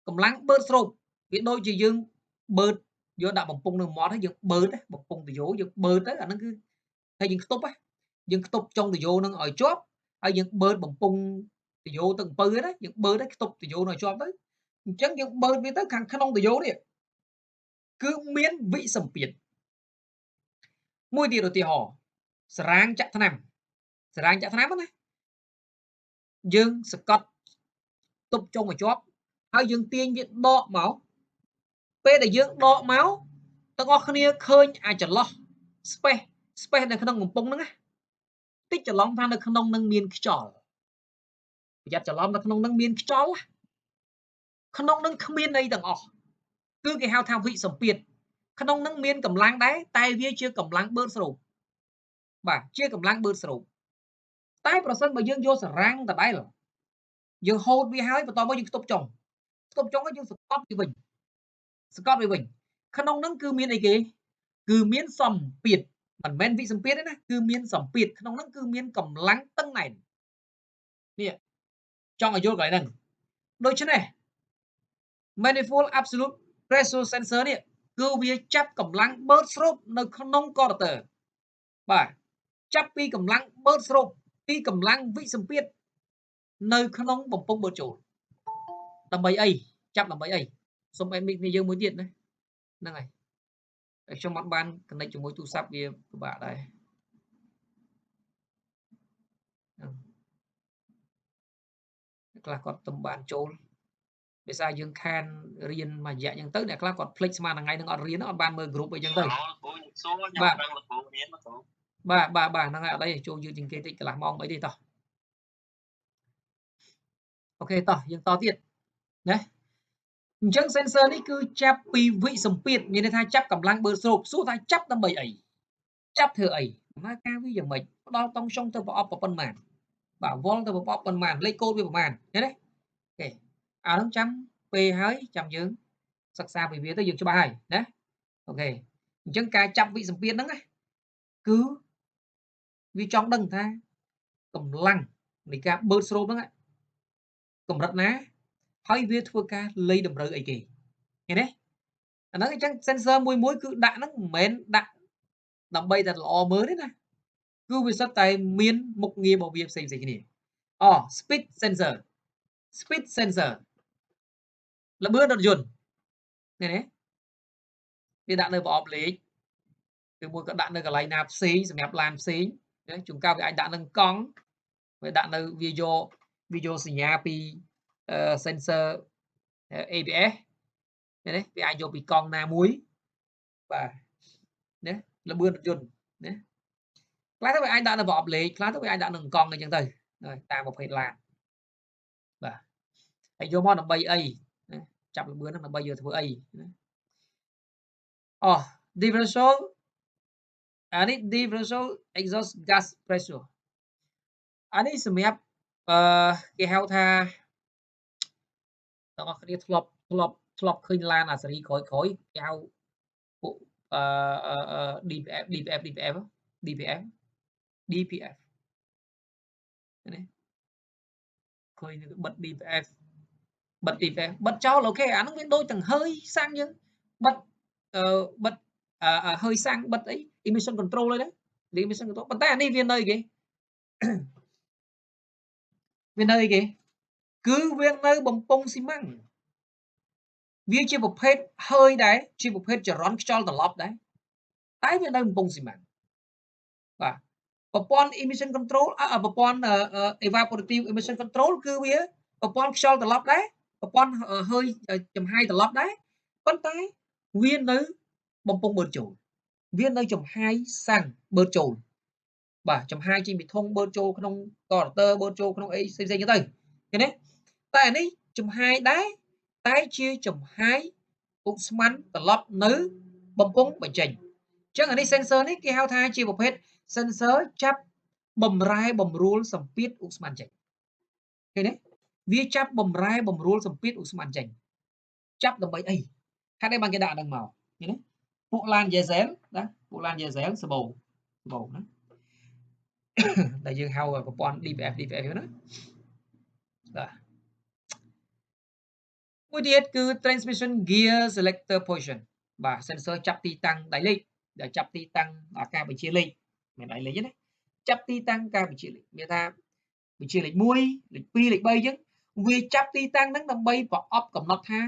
កម្លាំងបឺតស្រូបវាដូចជាយើងបឺតយកដាក់បំពង់នៅមាត់ហើយយើងបឺតបំពង់តយោយើងបឺតទៅអាហ្នឹងគឺហើយយើងខ្ទប់យើងខ្ទប់ចុងតយោនឹងឲ្យជាប់ហើយយើងបឺតបំពង់តយោទៅអំពៅណាយើងបឺតឲ្យខ្ទប់តយោនឹងឲ្យជាប់ទៅអញ្ចឹងយើងបឺតវាទៅខាងក្នុងតយោនេះគឺមានវិសម្ពាធមួយទៀតឧទាហរណ៍សរាងចាក់ថ្នាំសរាងចាក់ថ្នាំណាយើងសកត់ទប់ចុងឲ្យជាប់ហើយយើងទាញវាដកមកពេលដែលយើងដកមកទាំងអស់គ្នាឃើញអាចន្លោះ space នៅក្នុងកំពង់ហ្នឹងណាតិចច្រឡំថានៅក្នុងនឹងមានខ្យល់ប្រយ័ត្នច្រឡំនៅក្នុងនឹងមានខ្យល់ក្នុងនឹងគ្មានអីទាំងអស់គឺគេហៅថាវិសម្ពាធក្នុងនឹងមានកម្លាំងដែរតែវាជាកម្លាំងបឺតស្រូបបាទជាកម្លាំងបឺតស្រូបតែប្រសិនបើយើងយកសរាំងដដែលយើងហូតវាហើយបន្ទាប់មកយើងខ្ទប់ចុងខ្ទប់ចុងហើយយើងសកត់វាវិញសកត់វាវិញក្នុងនឹងគឺមានអីគេគឺមានសម្ពាធមិនមែនវិសម្ពាធទេណាគឺមានសម្ពាធក្នុងនឹងគឺមានកម្លាំងតឹងណែននេះចង់ឲ្យយល់កន្លែងហ្នឹងដូច្នេះ manifold absolute pressure sensor នេះគឺវាចាប់កម្លាំងបឺតស្រូបនៅក្នុងករទ័របាទចាប់ពីកម្លាំងបឺតស្រូបពីកម្លាំងវិសម្ពាធនៅក្នុងបំពង់បឺតចូលដើម្បីអីចាប់ដើម្បីអីសូម admit គ្នាយើងមួយទៀតណាហ្នឹងហើយតែខ្ញុំអត់បាន connect ជាមួយទូរស័ព្ទវាពិបាកដែរខ្លះគាត់ទំបានចូលភាសាយើងខានរៀនមួយរយៈអញ្ចឹងទៅអ្នកខ្លះគាត់ភ្លេចស្មានថ្ងៃនឹងអត់រៀនអត់បានមើលក្រុមអីចឹងទៅបាទបាទបាទបាទហ្នឹងហើយអត់អីចូលយឺតជាងគេតិចកន្លះម៉ោងអីទេតោះអូខេតោះយើងតទៀតណាអញ្ចឹង sensor នេះគឺចាប់ពីវិសម្ពាធមានន័យថាចាប់កម្លាំងបឺតស្រូបសួរថាចាប់ដើម្បីអីចាប់ធ្វើអីដំណើរការវាយ៉ាងម៉េចផ្ដល់តង់ចុងទៅប្រអប់ប៉ុន្មានបាទវល់ទៅប្រអប់ប៉ុន្មានលេខកូដវាប្រហែលឃើញទេអូខេអានោះចាំពេលហើយចាំយើងសិក្សាពីវាទៅយើងច្បាស់ហើយណាអូខេអញ្ចឹងការចាប់វិសម្ពាធហ្នឹងណាគឺវាចង់ដឹងថាកម្លាំងនៃការបឺតស្រូបហ្នឹងកម្រិតណាហើយវាធ្វើការលៃតម្រូវអីគេឃើញទេអាហ្នឹងអញ្ចឹង sensor មួយមួយគឺដាក់ហ្នឹងមិនមែនដាក់ដើម្បីតែល្អមើលទេណាគឺវាសុទ្ធតែមានមុខងាររបស់វាផ្សេងៗគ្នាអូ speed sensor speed sensor ល្បឿនរថយន្តនេះណាវាដាក់នៅប្រអប់លេខឬមួយក៏ដាក់នៅកន្លែងណាផ្សេងសម្រាប់ឡានផ្សេងណាជួនកាលវាអាចដាក់នឹងកង់វាដាក់នៅវាយកសញ្ញាពី sensor ABS នេះវាអាចយកពីកង់ណាមួយបាទ ណាល្បឿនរថយន្តណាខ្លះទៅវាអាចដាក់នៅប្រអប់លេខខ្លះទៅវាអាចដាក់នៅកង់អីចឹងទៅតាមប្រភេទឡានបាទហើយយកមកដើម្បីអីណាចាប់ល្បឿនហ្នឹងដើម្បីយកធ្វើអីណាអូ differential អានេះ differential exhaust gas pressure អានេះសម្រាប់អឺគេហៅថាទាំងអស់គ្នាធ្លាប់ធ្លាប់ធ្លាប់ឃើញឡានអាសេរីក្រោយក្រោយគេហៅពួកអឺ DPF DPF DPF DPF DPF នេះឃើញបិទ DPF បិទ DPF បិទចោល OK អាហ្នឹងវាដូចទាំងហើយសាំងយើងបិទអឺបិទហើយសាំងបិទអី emission control អីណា emission control ប៉ុន្តែអានេះវានៅគេវានៅអីគេគឺវានៅបំពង់ស៊ីម៉ាំងវាជាប្រភេទហើយដែរជាប្រភេទចរន្តខ្យល់ត្រឡប់ដែរតែវានៅបំពង់ស៊ីម៉ាំងបាទប្រព័ន្ធ emission control ប្រព័ន្ធ evaporative emission control គឺវាប្រព័ន្ធខ្យល់ត្រឡប់ដែរប្រព័ន្ធហើយចំហាយត្រឡប់ដែរប៉ុន្តែវានៅបំពង់បឺតចូលវានៅចំហាយសាំងបឺតចូលបាទចំហាយចេញពីធុងបឺតចូលក្នុងកតទ័របឺតចូលក្នុងអីផ្សេងៗចឹងទៅឃើញទេតែអានេះចំហាយដែរតែជាចំហាយឧស្ម័នត្រឡប់នៅបំពង់បញ្ចេញអញ្ចឹងអានេះ sensor នេះគេហៅថាជាប្រភេទ sensor ចាប់បំរែបំរួលសម្ពាធឧស្ម័នចេញឃើញទេវាចាប់បំរែបំរួលសម្ពាធឧស្ម័នចេញចាប់ដើម្បីអីហេតុអីបានគេដាក់ហ្នឹងមកឃើញទេពួកឡាន diesel ណាពួកឡាន diesel សបោសបោណាដែលយើងហៅប្រព័ន្ធ DPF DPF ហ្នឹងណាបាទមួយទៀតគឺ transmission gear selector position បាទ sensor ចាប់ទីតាំងដៃលេខដែលចាប់ទីតាំងការបញ្ជាលេខមិនដៃលេខទេណាចាប់ទីតាំងការបញ្ជាលេខមានថាបញ្ជាលេខ1លេខ2លេខ3អញ្ចឹងវាចាប់ទីតាំងហ្នឹងដើម្បីប្រអប់កំណត់ថា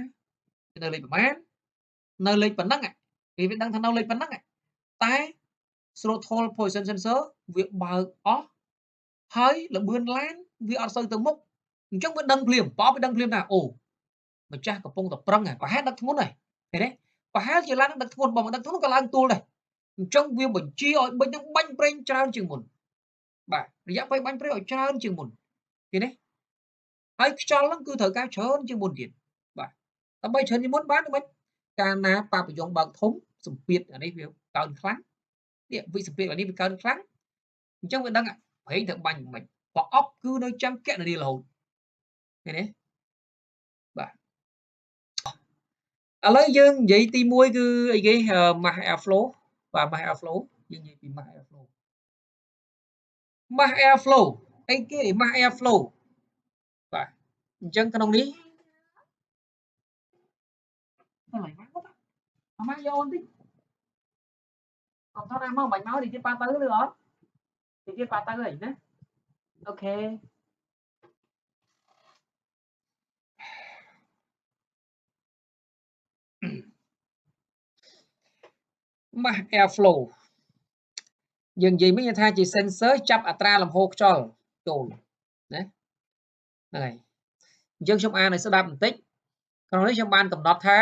នៅលេខប្រមាណនៅលេខប៉ុណ្ណឹងវាដឹងថានៅលេខប៉ុណ្ណឹងតែ throttle position sensor វាបើកអស់ហើយល្បឿនឡានវាអត់សូវទៅមុខអញ្ចឹងវាដឹងភ្លាមប្រអប់វាដឹងភ្លាមថាអូម្ចាស់កំពុងតែប្រឹងហើយប្រហែលដឹកធ្ងន់ហើយឃើញទេប្រហែលជាឡានដឹកធ្ងន់បើមិនដឹកធ្ងន់ក៏ឡើងទួលដែរអញ្ចឹងវាបញ្ជាឲ្យប៊ិចនឹងបាញ់ប្រេងច្រើនជាងមុនបាទរយៈពេលបាញ់ប្រេងឲ្យច្រើនជាងមុនឃើញទេហើយខ្យល់ហ្នឹងគឺត្រូវការច្រើនជាងមុនទៀតបាទដើម្បីច្រើនជាងមុនបានមិនកាលណាប៉ាប្រយងបើកធំសម្ពាធអានេះវាកើនខ្លាំងនេះវិសម្ពាធអានេះវាកើនខ្លាំងអញ្ចឹងវាដឹងប្រេងត្រូវបាញ់មិនប្រអប់គឺនៅចាំកណនារហូតឃើញទេបាទឥឡូវយើងនិយាយទី1គឺអីគេ mass airflow បាទ mass airflow យើងនិយាយពី mass airflow mass airflow អីគេ mass airflow បាទអញ្ចឹងក្នុងនេះទៅឡើយមកមកយកអូនតិចកុំថតណាមកបាញ់មកតិចទៀតប៉ាទៅឬអត់តិចទៀតប៉ាទៅហើយណា OK mass airflow យើងនិយាយមិញថាជា sensor ចាប់អត្រាលំហូរខ្យល់ចូលណាហ្នឹងហើយអញ្ចឹងខ្ញុំអានឲ្យស្ដាប់បន្តិចក្នុងនេះខ្ញុំបានកំណត់ថា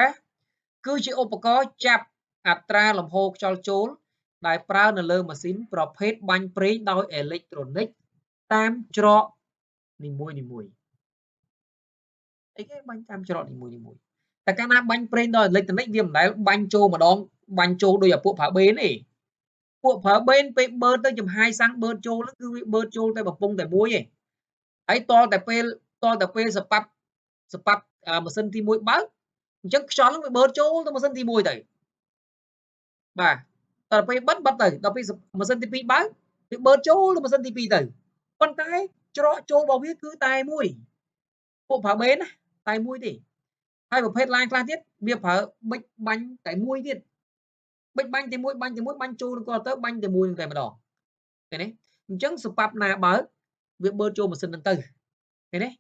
គឺជាឧបករណ៍ចាប់អត្រាលំហូរខ្យល់ចូលដែលប្រើនៅលើម៉ាស៊ីនប្រភេទបាញ់ប្រេងដោយអេឡិចត្រូនិកតាមច្រកនីមួយនីមួយអីគេបាញ់តាមច្រកនីមួយនីមួយតែកាលណាបាញ់ប្រេងដោយអេឡិចត្រូនិកវាមិនដែលបាញ់ចូលម្ដងបាញ់ចូលដោយអាពួកប្រើបេនទេពួកប្រើបេនពេលបឺតទៅចំហាយសាំងបឺតចូលគឺវាបឺតចូលតែបំពង់តែមួយទេហើយតតែពេលសប៉ាប់សប៉ាប់ម៉ាស៊ីនទី1បើកអញ្ចឹងខ្យល់ហ្នឹងវាបឺតចូលទៅម៉ាស៊ីនទី1ទៅបាទដល់ពេលបិទបិទទៅដល់ពេលម៉ាស៊ីនទី2បើកវាបឺតចូលទៅម៉ាស៊ីនទី2ទៅប៉ុន្តែច្រកចូលរបស់វាគឺតែមួយពួកប្រើបេនណាតែមួយទេហើយប្រភេទឡានខ្លះទៀតវាប្រើប៊ិចបាញ់តែមួយទៀតបិចបាញ់តែមួយបាញ់តែមួយបាញ់ចូលនឹងគាត់ទៅបាញ់តែមួយនឹងតែម្ដងឃើញទេអញ្ចឹងសប៉ាប់ណាបើកវាបឺតចូលម៉ាស៊ីននឹងទៅឃើញទេ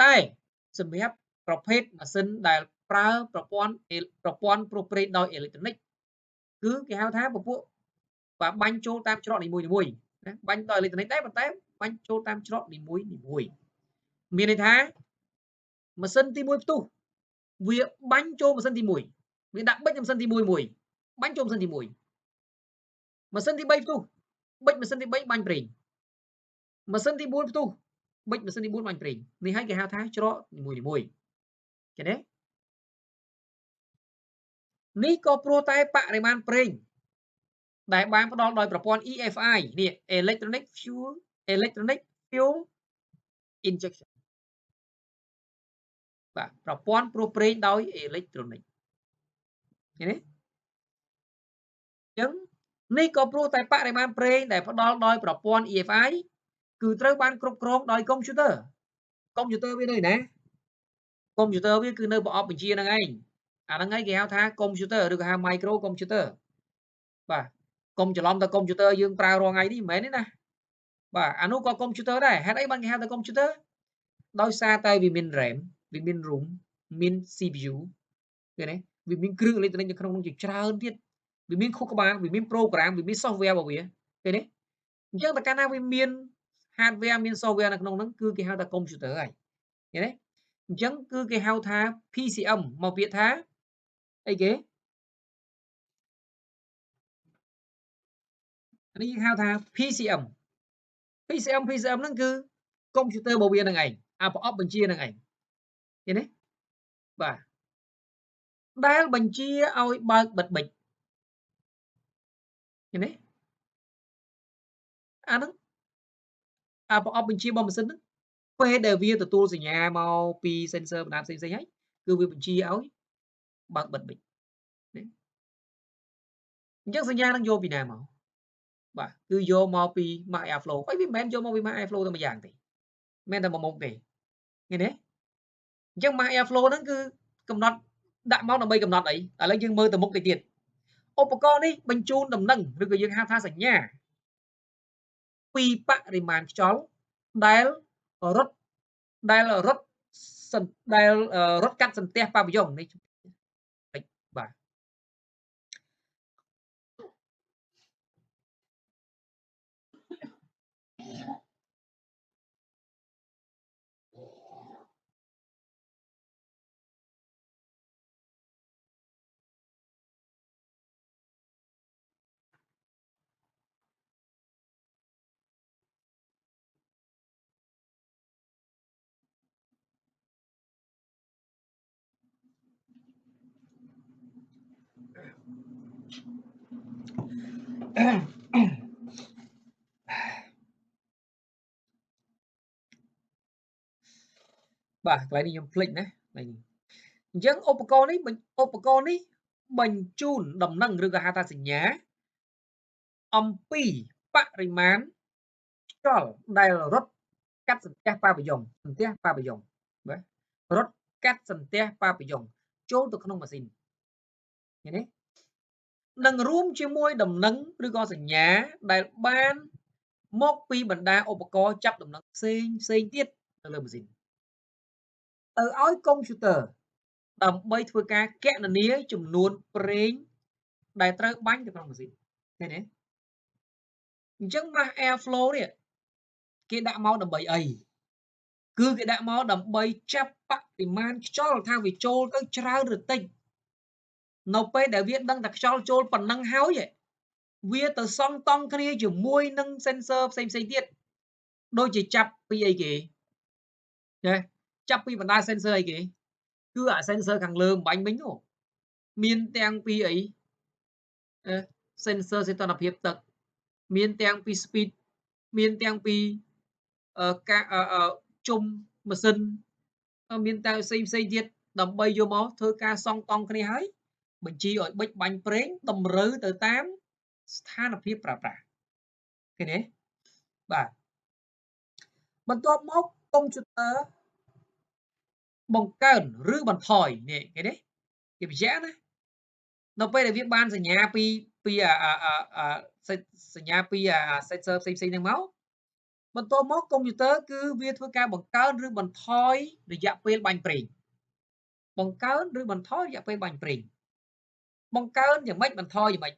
តែសម្រាប់ប្រភេទម៉ាស៊ីនដែលប្រើប្រព័ន្ធព្រោះប្រេងដោយអេឡិចត្រូនិកគឺគេហៅថាពពួកបាទបាញ់ចូលតាមច្រកនីមួយៗណាបាញ់ដោយអេឡិចត្រូនិកដែរប៉ុន្តែបាញ់ចូលតាមច្រកនីមួយៗមានន័យថាម៉ាស៊ីនទី1ផ្ទុះវាបាញ់ចូលម៉ាស៊ីនទី1វាដាក់បិចម៉ាស៊ីនទី1មួយបាញ់ចូលម៉ាស៊ីនទី1 ម៉ាស៊ីនទី3ផ្ទុះបិចម៉ាស៊ីនទី3បាញ់ប្រេងម៉ាស៊ីនទី4ផ្ទុះបិចម៉ាស៊ីនទី4បាញ់ប្រេងនេះហើយគេហៅថាច្រកនីមួយៗឃើញទេនេះក៏ព្រោះតែបរិមាណប្រេងដែលបានផ្ដល់ដោយប្រព័ន្ធ EFI នេះ Electronic Fuel Injection បាទប្រព័ន្ធព្រោះប្រេងដោយ Electronic ឃើញទេអញ្ចឹងនេះក៏ព្រោះតែបរិមាណប្រេងដែលផ្ដល់ដោយប្រព័ន្ធ EFI គឺត្រូវបានគ្រប់គ្រងដោយកុំព្យូទ័រកុំព្យូទ័រវានៅណាកុំព្យូទ័រវាគឺនៅប្រអប់បញ្ជាហ្នឹងឯងអាហ្នឹងឯងគេហៅថាកុំព្យូទ័រឬក៏ហៅ micro computer បាទកុំច្រឡំទៅកុំព្យូទ័រយើងប្រើរាល់ថ្ងៃនេះមិនមែនទេណាបាទអានោះក៏កុំព្យូទ័រដែរហេតុអីបានគេហៅថាកុំព្យូទ័រដោយសារតែវាមាន RAM វាមាន ROM មាន CPU ឃើញទេវាមានគ្រឿងអេឡិចត្រូនិកនៅក្នុងនោះជាច្រើនទៀតវាមានខួរក្បាលវាមាន program វាមាន software របស់វាឃើញទេអញ្ចឹងតែកាលណាវាមាន hardware មាន software នៅក្នុងហ្នឹងគឺគេហៅថាកុំព្យូទ័រហើយឃើញទេអញ្ចឹងគឺគេហៅថា PCM មកពាក្យថាអីគេនេះគេហៅថា PCM PCM PCM ហ្នឹងគឺកុំព្យូទ័ររបស់វាហ្នឹងឯងអាប្រអប់បញ្ជាហ្នឹងឯងឃើញទេបាទដែលបញ្ជាឲ្យបើកបិទបិចឃើញទេអាហ្នឹងអាប្រអប់បញ្ជារបស់ម៉ាស៊ីនហ្នឹងពេលដែលវាទទួលសញ្ញាមកពី sensor បណ្ដាផ្សេងៗហើយគឺវាបញ្ជាឲ្យបើកបិទបិចនេះអញ្ចឹងសញ្ញានឹងយកពីណាមកបាទគឺយកមកពី mass airflow អីវាមិនមែនយកមកពី mass airflow តែមួយយ៉ាងទេមិនមែនតែមួយមុខទេឃើញទេអញ្ចឹង mass airflow ហ្នឹងគឺកំណត់ដាក់មកដើម្បីកំណត់អីឥឡូវយើងមើលទៅមុខទៅទៀតឧបករណ៍នេះបញ្ជូនដំណឹងឬក៏យើងហៅថាសញ្ញាពីបរិមាណខ្យល់ដែលរត់ដែលរត់ដែលរត់កាត់សន្ទះប៉ាវីយ៉ុងនេះបាទបាទកន្លែងនេះខ្ញុំភ្លេចណាកន្លែងនេះអញ្ចឹងឧបករណ៍នេះបញ្ជូនដំណឹងឬក៏ហៅថាសញ្ញាអំពីបរិមាណខ្យល់ដែលរត់កាត់សន្ទះប៉ាវីយ៉ុងសន្ទះប៉ាវីយ៉ុងបាទរត់កាត់សន្ទះប៉ាវីយ៉ុងចូលទៅក្នុងម៉ាស៊ីនឃើញទេនឹងរួមជាមួយដំណឹងឬក៏សញ្ញាដែលបានមកពីបណ្ដាឧបករណ៍ចាប់ដំណឹងផ្សេងផ្សេងទៀតនៅលើម៉ាស៊ីនទៅឲ្យកុំព្យូទ័រដើម្បីធ្វើការគណនាចំនួនប្រេងដែលត្រូវបាញ់ទៅក្នុងម៉ាស៊ីនឃើញទេអញ្ចឹង mass airflow នេះគេដាក់មកដើម្បីអីគឺគេដាក់មកដើម្បីចាប់បរិមាណខ្យល់ថាវាចូលទៅច្រើនឬតិចនៅពេលដែលវាដឹងថាខ្យល់ចូលប៉ុណ្ណឹងហើយវាទៅសង់តង់គ្នាជាមួយនឹង sensor ផ្សេងផ្សេងទៀតដូចជាចាប់ពីអីគេណាចាប់ពីបណ្ដា sensor អីគេគឺអា sensor ខាងលើបាញ់មិញនោះមានទាំងពីអី sensor សីតុណ្ហភាពទឹកមានទាំងពី speed មានទាំងពីការជុំម៉ាស៊ីនមានតែផ្សេងផ្សេងទៀតដើម្បីយកមកធ្វើការសង់តង់គ្នាហើយបញ្ជាឲ្យបិចបាញ់ប្រេងតម្រូវទៅតាមស្ថានភាពប្រើប្រាស់ឃើញទេបាទបន្ទាប់មកកុំព្យូទ័របង្កើនឬបន្ថយនេះឃើញទេគេបញ្ជាក់ណានៅពេលដែលវាបានសញ្ញាពីពីអាសញ្ញាពីអា sensor ផ្សេងផ្សេងហ្នឹងមកបន្ទាប់មកកុំព្យូទ័រគឺវាធ្វើការបង្កើនឬបន្ថយរយៈពេលបាញ់ប្រេងបង្កើនឬបន្ថយរយៈពេលបាញ់ប្រេងបង្កើនយ៉ាងម៉េចបន្ថយយ៉ាងម៉េច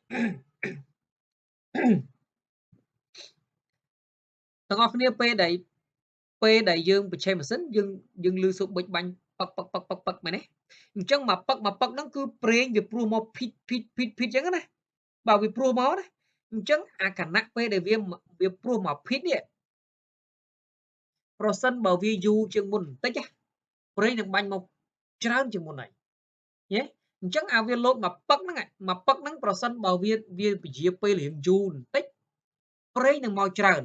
ទាំងអស់គ្នាពេលដែលយើងបញ្ឆេះម៉ាស៊ីនយើងលឺសូបិចបាញ់ពឹកពឹកពឹកពឹកពឹកមែនទេអញ្ចឹងមកពឹកមកពឹកហ្នឹងគឺប្រេងវាព្រោះមកភីតភីតភីតភីតអញ្ចឹងណាបាទវាព្រោះមកណា អញ្ចឹងអាគណៈពេលដែលវាព្រោះមកភីតនេះប្រសិនបើវាយូរជាងមុនបន្តិចប្រេងនឹងបាញ់មកច្រើនជាងមុនហើយយេអញ្ចឹងអាវាលោតមកពឹកហ្នឹងមកពឹកហ្នឹងប្រសិនបើវាពជាពេលរៀងយូរបន្តិចប្រេងនឹងមកច្រើន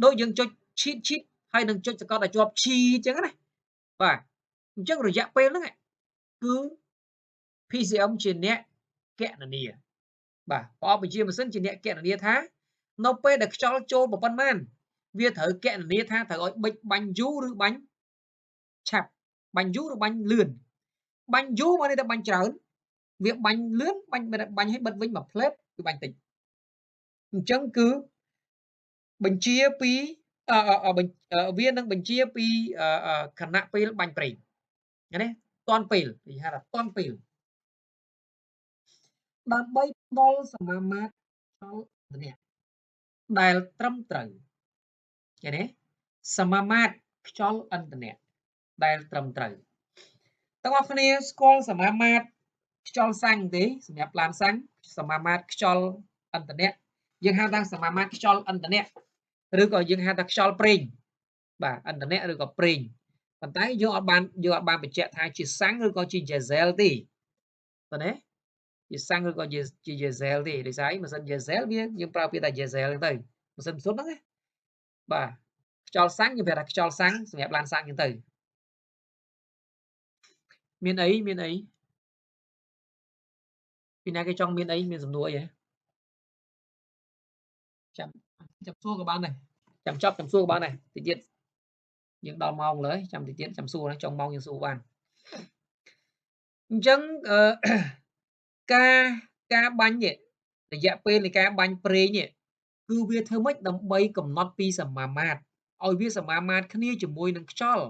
ដូចយើងចុចឈីតឈីតហើយនឹងចុចសកត់ឲ្យជាប់ឈីអញ្ចឹងណាបាទអញ្ចឹងរយៈពេលហ្នឹងគឺ PCM ជាអ្នកកណនាបាទប្រអប់បញ្ជាម៉ាស៊ីនជាអ្នកកណនាថានៅពេលដែលខ្យល់ចូលប៉ុន្មានវាត្រូវកណនាថាត្រូវឲ្យបិចបាញ់យូរឬបាញ់ឆាប់បាញ់យូរឬបាញ់លឿនបាញ់យូរមកនេះតែបាញ់ច្រើនវាបាញ់លឿនបាញ់ឲ្យបិទវិញមួយផ្លែតគឺបាញ់តិចអញ្ចឹងគឺបញ្ជាពីវានឹងបញ្ជាពីខណៈពេលបាញ់ប្រេងណាតាន់ពេលគេហៅថាតាន់ពេលដើម្បីផ្ដល់សមាមាត្រខ្យល់ឥន្ធនៈដែលត្រឹមត្រូវឃើញទេសមាមាត្រខ្យល់ឥន្ធនៈដែលត្រឹមត្រូវទាំងអស់គ្នាស្គាល់សមាមាត្រខ្យល់សាំងទេសម្រាប់ឡានសាំងសមាមាត្រខ្យល់ឥន្ធនៈយើងហៅថាសមាមាត្រខ្យល់ឥន្ធនៈឬក៏យើងហៅថាខ្យល់ប្រេងបាទឥន្ធនៈឬក៏ប្រេងប៉ុន្តែយើងអត់បានបញ្ជាក់ថាជាសាំងឬក៏ជា diesel ទេតើណាជាសាំងឬក៏ជា diesel ទេដោយសារអីម៉ាស៊ីន diesel វាយើងប្រើពាក្យថា diesel ហ្នឹងទៅម៉ាស៊ីនសុទ្ធហ្នឹងណាបាទខ្យល់សាំងយើងប្រាប់ថាខ្យល់សាំងសម្រាប់ឡានសាំងហ្នឹងទៅមានអីពីណាគេចង់មានអីមានសំណួរអីហ៎ចាំសួរក៏បានដែរចាំចប់ចាំសួរក៏បានដែរតិចទៀតយើងដល់ម៉ោងលើចាំតិចទៀតចាំសួរណាចុងម៉ោងយើងសួរបានអញ្ចឹងការបាញ់នេះរយៈពេលនៃការបាញ់ប្រេងនេះគឺវាធ្វើម៉េចដើម្បីកំណត់ពីសមាមាត្រឲ្យវាសមាមាត្រគ្នាជាមួយនឹងខ្យល់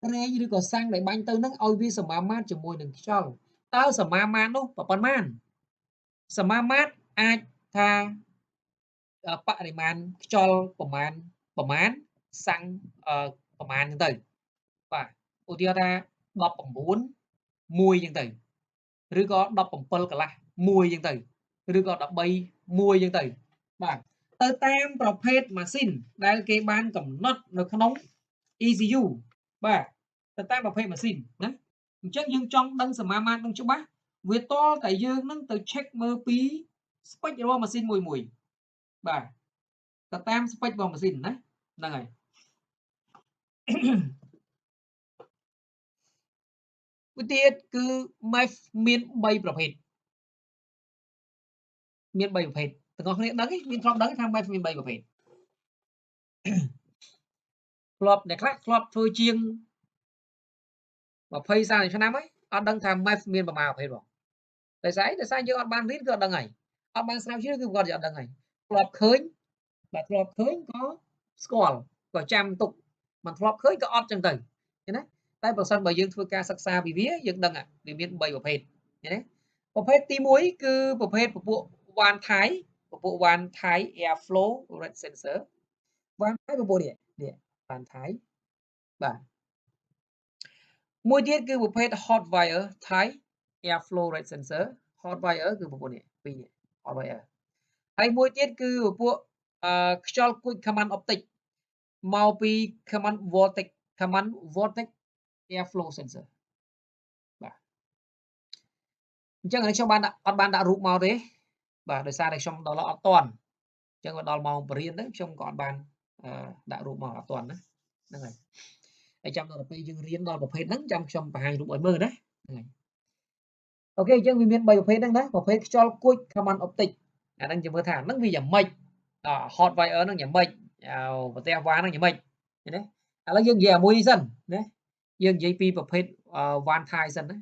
ប្រេងឬក៏សាំងដែលបាញ់ទៅនឹងឲ្យវាសមាមាត្រជាមួយនឹងខ្យល់តើសមាមាត្រនោះប៉ុន្មានសមាមាត្រអាចថាបរិមាណខ្យល់ប្រមាណសាំងប្រមាណហ្នឹងទៅបាទឧទាហរណ៍ថា19 1ហ្នឹងទៅឬក៏17កន្លះ1ហ្នឹងទៅឬក៏13 1ហ្នឹងទៅបាទទៅតាមប្រភេទម៉ាស៊ីនដែលគេបានកំណត់នៅក្នុង ECU បាទទៅតាមប្រភេទម៉ាស៊ីនណាអញ្ចឹងយើងចង់ដឹងសមាមាត្រនឹងច្បាស់វាតល់តែយើងនឹងទៅ check មើលពី spec របស់ម៉ាស៊ីនមួយមួយបាទទៅតាម spec របស់ម៉ាស៊ីនណាហ្នឹងហើយមួយទៀតគឺ MEF មាន3ប្រភេទមាន3ប្រភេទទាំងអស់គ្នាដឹងទេមានធ្លាប់ដឹងថា MEF មាន3ប្រភេទធ្លាប់អ្នកខ្លះធ្លាប់ធ្វើជាង20 30ឆ្នាំហើយអត់ដឹងថា MEF មានប្រមាណប្រភេទបងដោយសារអីដោយសារយើងអត់បានរៀនគឺអត់ដឹងហើយអត់បានស្រាវជ្រាវគឺគាត់អត់ដឹងហើយធ្លាប់ឃើញបាទធ្លាប់ឃើញក៏ស្គាល់ក៏ចាំទុកមិនធ្លាប់ឃើញក៏អត់ចឹងទៅឃើញណាតែប្រសិនបើយើងធ្វើការសិក្សាពីវាយើងដឹងវាមាន3ប្រភេទឃើញទេប្រភេទទី1គឺប្រភេទពពួកវ៉ានថៃពពួកវ៉ានថៃ airflow rate sensor វ៉ានថៃពពួកនេះវ៉ានថៃបាទមួយទៀតគឺប្រភេទ hot wire type airflow rate sensor hot wire គឺពពួកនេះពីរនេះ hot wire ហើយមួយទៀតគឺពពួកខ្យល់គុជ command optic មកពី command vortex command vortex airflow sensor បាទអញ្ចឹងនេះខ្ញុំបានអត់បានដាក់រូបមកទេបាទដោយសារតែខ្ញុំដល់អត់តាន់អញ្ចឹងដល់ម៉ោងបរៀនហ្នឹងខ្ញុំក៏អត់បានដាក់រូបមកអត់តាន់ណាហ្នឹងហើយហើយចាំដល់ពេលយើងរៀនដល់ប្រភេទហ្នឹងចាំខ្ញុំបង្ហាញរូបឲ្យមើលណាហ្នឹងហើយអូខេអញ្ចឹងវាមាន3ប្រភេទហ្នឹងណាប្រភេទខ្យល់គុជ command optic អាហ្នឹងយើងមើលថាហ្នឹងវាយ៉ាងម៉េច hot wire ហ្នឹងយ៉ាងម៉េចប្រទេសវ៉ាហ្នឹងយ៉ាងម៉េចឃើញទេឥឡូវយើងនិយាយអាមួយនេះសិនណាយើងនិយាយពីប្រភេទវ៉ានថៃសិនណា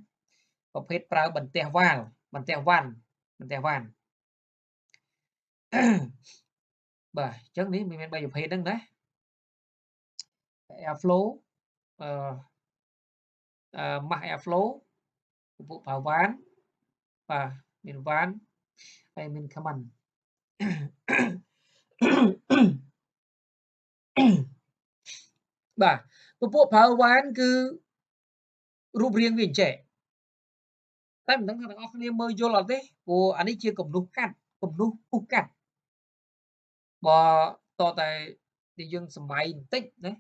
ប្រភេទប្រើបន្ទះវ៉ាល់បន្ទះវ៉ាន់បន្ទះវ៉ាន់បាទអញ្ចឹងនេះមាន3ប្រភេទហ្នឹងណា airflow ម៉ាស់ airflow ពពួកប្រើវ៉ានបាទមានវ៉ានហើយមាន command បាទពពួកប្រើវ៉ានគឺរូបរាងវាអញ្ចេះតែមិនដឹងថាទាំងអស់គ្នាមើលយល់អត់ទេព្រោះអានេះជាគំនូសកាត់គំនូសពុះកាត់ បើតតែយើងសម័យបន្តិចណា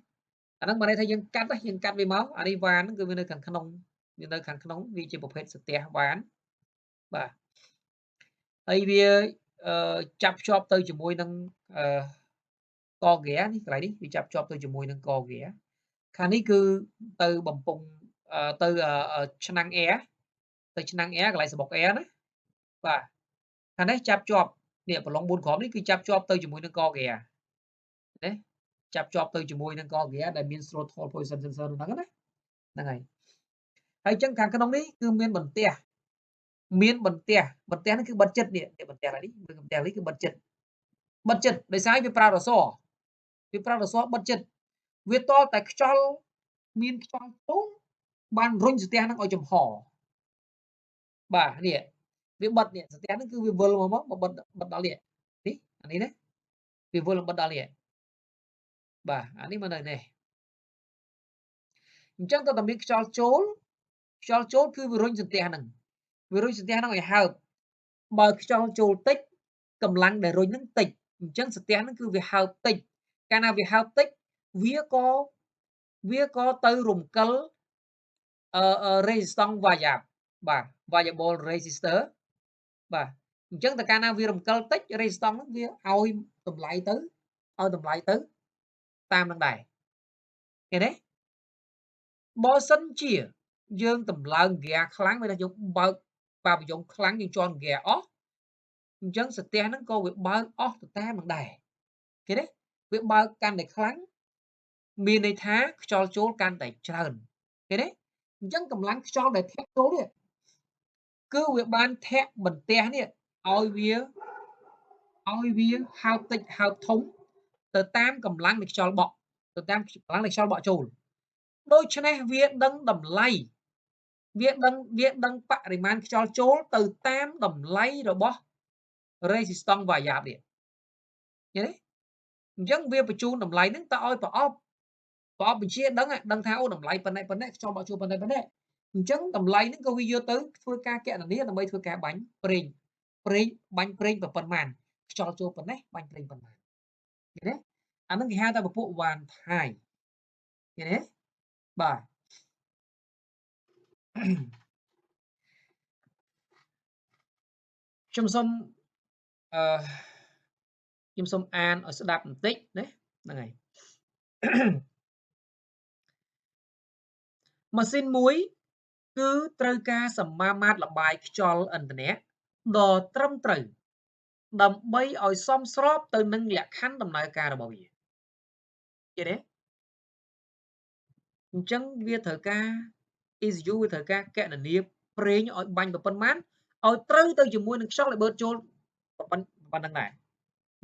អាហ្នឹងបើន័យថាយើងកាត់យើងកាត់វាមកអានេះវ៉ានហ្នឹងគឺវានៅខាងក្នុងវានៅខាងក្នុងវាជាប្រភេទស្ទះវ៉ានបាទហើយវាចាប់ភ្ជាប់ទៅជាមួយនឹងកហ្គានេះកន្លែងនេះវាចាប់ភ្ជាប់ទៅជាមួយនឹងកហ្គាខាងនេះគឺទៅបំពង់ទៅឆ្នាំង air ទៅឆ្នាំង air កន្លែងសបុក air ណាបាទខាងនេះចាប់ជាប់នេះប្រឡង4គ្រាប់នេះគឺចាប់ជាប់ទៅជាមួយនឹងកហ្គាណាចាប់ជាប់ទៅជាមួយនឹងកហ្គាដែលមាន throttle position sensor ហ្នឹងណាហ្នឹងហើយហើយអញ្ចឹងខាងក្នុងនេះគឺមានបន្ទះមានបន្ទះបន្ទះហ្នឹងគឺបិទចិត្តនេះបន្ទះនេះបន្ទះនេះគឺបិទចិត្តបិទចិត្តដោយសារវាប្រើរសវាប្រើរសបិទចិត្តវាតតែខ្យល់មានខ្យល់ចូលបានរុញស្ទះហ្នឹងឲ្យចំហបាទនេះវាបិទនេះស្ទះហ្នឹងគឺវាវិលមកមកបិទបិទដល់នេះនេះអានេះណាវាវិលបិទដល់នេះបាទអានេះមកនៅនេះអញ្ចឹងតើតមានខ្យល់ចូលខ្យល់ចូលគឺវារុញសន្ទះហ្នឹងវារុញសន្ទះហ្នឹងឲ្យហើបបើខ្យល់ចូលតិចកម្លាំងដែលរុញហ្នឹងតិចអញ្ចឹងសន្ទះហ្នឹងគឺវាហើបតិចកាលណាវាហើបតិចវាក៏ទៅរំកិលresistance variable បាទ variable resistor បាទអញ្ចឹងតើកាលណាវារំកិលតិច resistance ហ្នឹងវាឲ្យតម្លៃទៅឲ្យតម្លៃទៅតាមនឹងដែរឃើញទេបើសិនជាយើងតម្លើងហ្គាខ្លាំងមានថាយើងបើកបាបយងខ្លាំងយើងជន់ហ្គាអស់អញ្ចឹងស្ទះហ្នឹងក៏វាបើកអស់ទៅតាមនឹងដែរឃើញទេវាបើកកាន់តែខ្លាំងមានន័យថាខ្យល់ចូលកាន់តែច្រើនឃើញទេអញ្ចឹងកម្លាំងខ្យល់ដែលធាក់ចូលនេះគឺវាបានធាក់បន្ទះនេះឲ្យវាហើបតិចហើបធំទៅតាមកម្លាំងនៃខ្យល់បក់ទៅតាមកម្លាំងនៃខ្យល់បក់ចូលដូច្នេះវាដឹងតម្លៃវាដឹងបរិមាណខ្យល់ចូលទៅតាមតម្លៃរបស់ resistance variable នេះឃើញទេអញ្ចឹងវាបញ្ជូនតម្លៃហ្នឹងទៅឲ្យប្រអប់បញ្ជាដឹងថាអូតម្លៃប៉ុណ្ណេះប៉ុណ្ណេះខ្យល់បក់ចូលប៉ុណ្ណេះប៉ុណ្ណេះអញ្ចឹងតម្លៃហ្នឹងក៏វាយកទៅធ្វើការកណនាដើម្បីធ្វើការបាញ់ប្រេងបាញ់ប្រេងប៉ុន្មានខ្យល់ចូលប៉ុណ្ណេះបាញ់ប្រេងប៉ុន្មានឃើញទេអាហ្នឹងគេហៅថាពពួកវ៉ានថៃឃើញទេបាទខ្ញុំសូមខ្ញុំសូមអានឲ្យស្ដាប់បន្តិចណាហ្នឹងហើយម៉ាស៊ីនមួយគឺត្រូវការសមាមាត្រលបាយខ្យល់ឥន្ធនៈដ៏ត្រឹមត្រូវដើម្បីឲ្យសមស្របទៅនឹងលក្ខខណ្ឌដំណើរការរបស់វាឃើញទេអញ្ចឹងវាត្រូវការ ECU វាត្រូវការកណនាប្រេងឲ្យបាញ់ប៉ុន្មានឲ្យត្រូវទៅជាមួយនឹងខ្យល់ដែលបឺតចូលប៉ុណ្្នឹងដែរ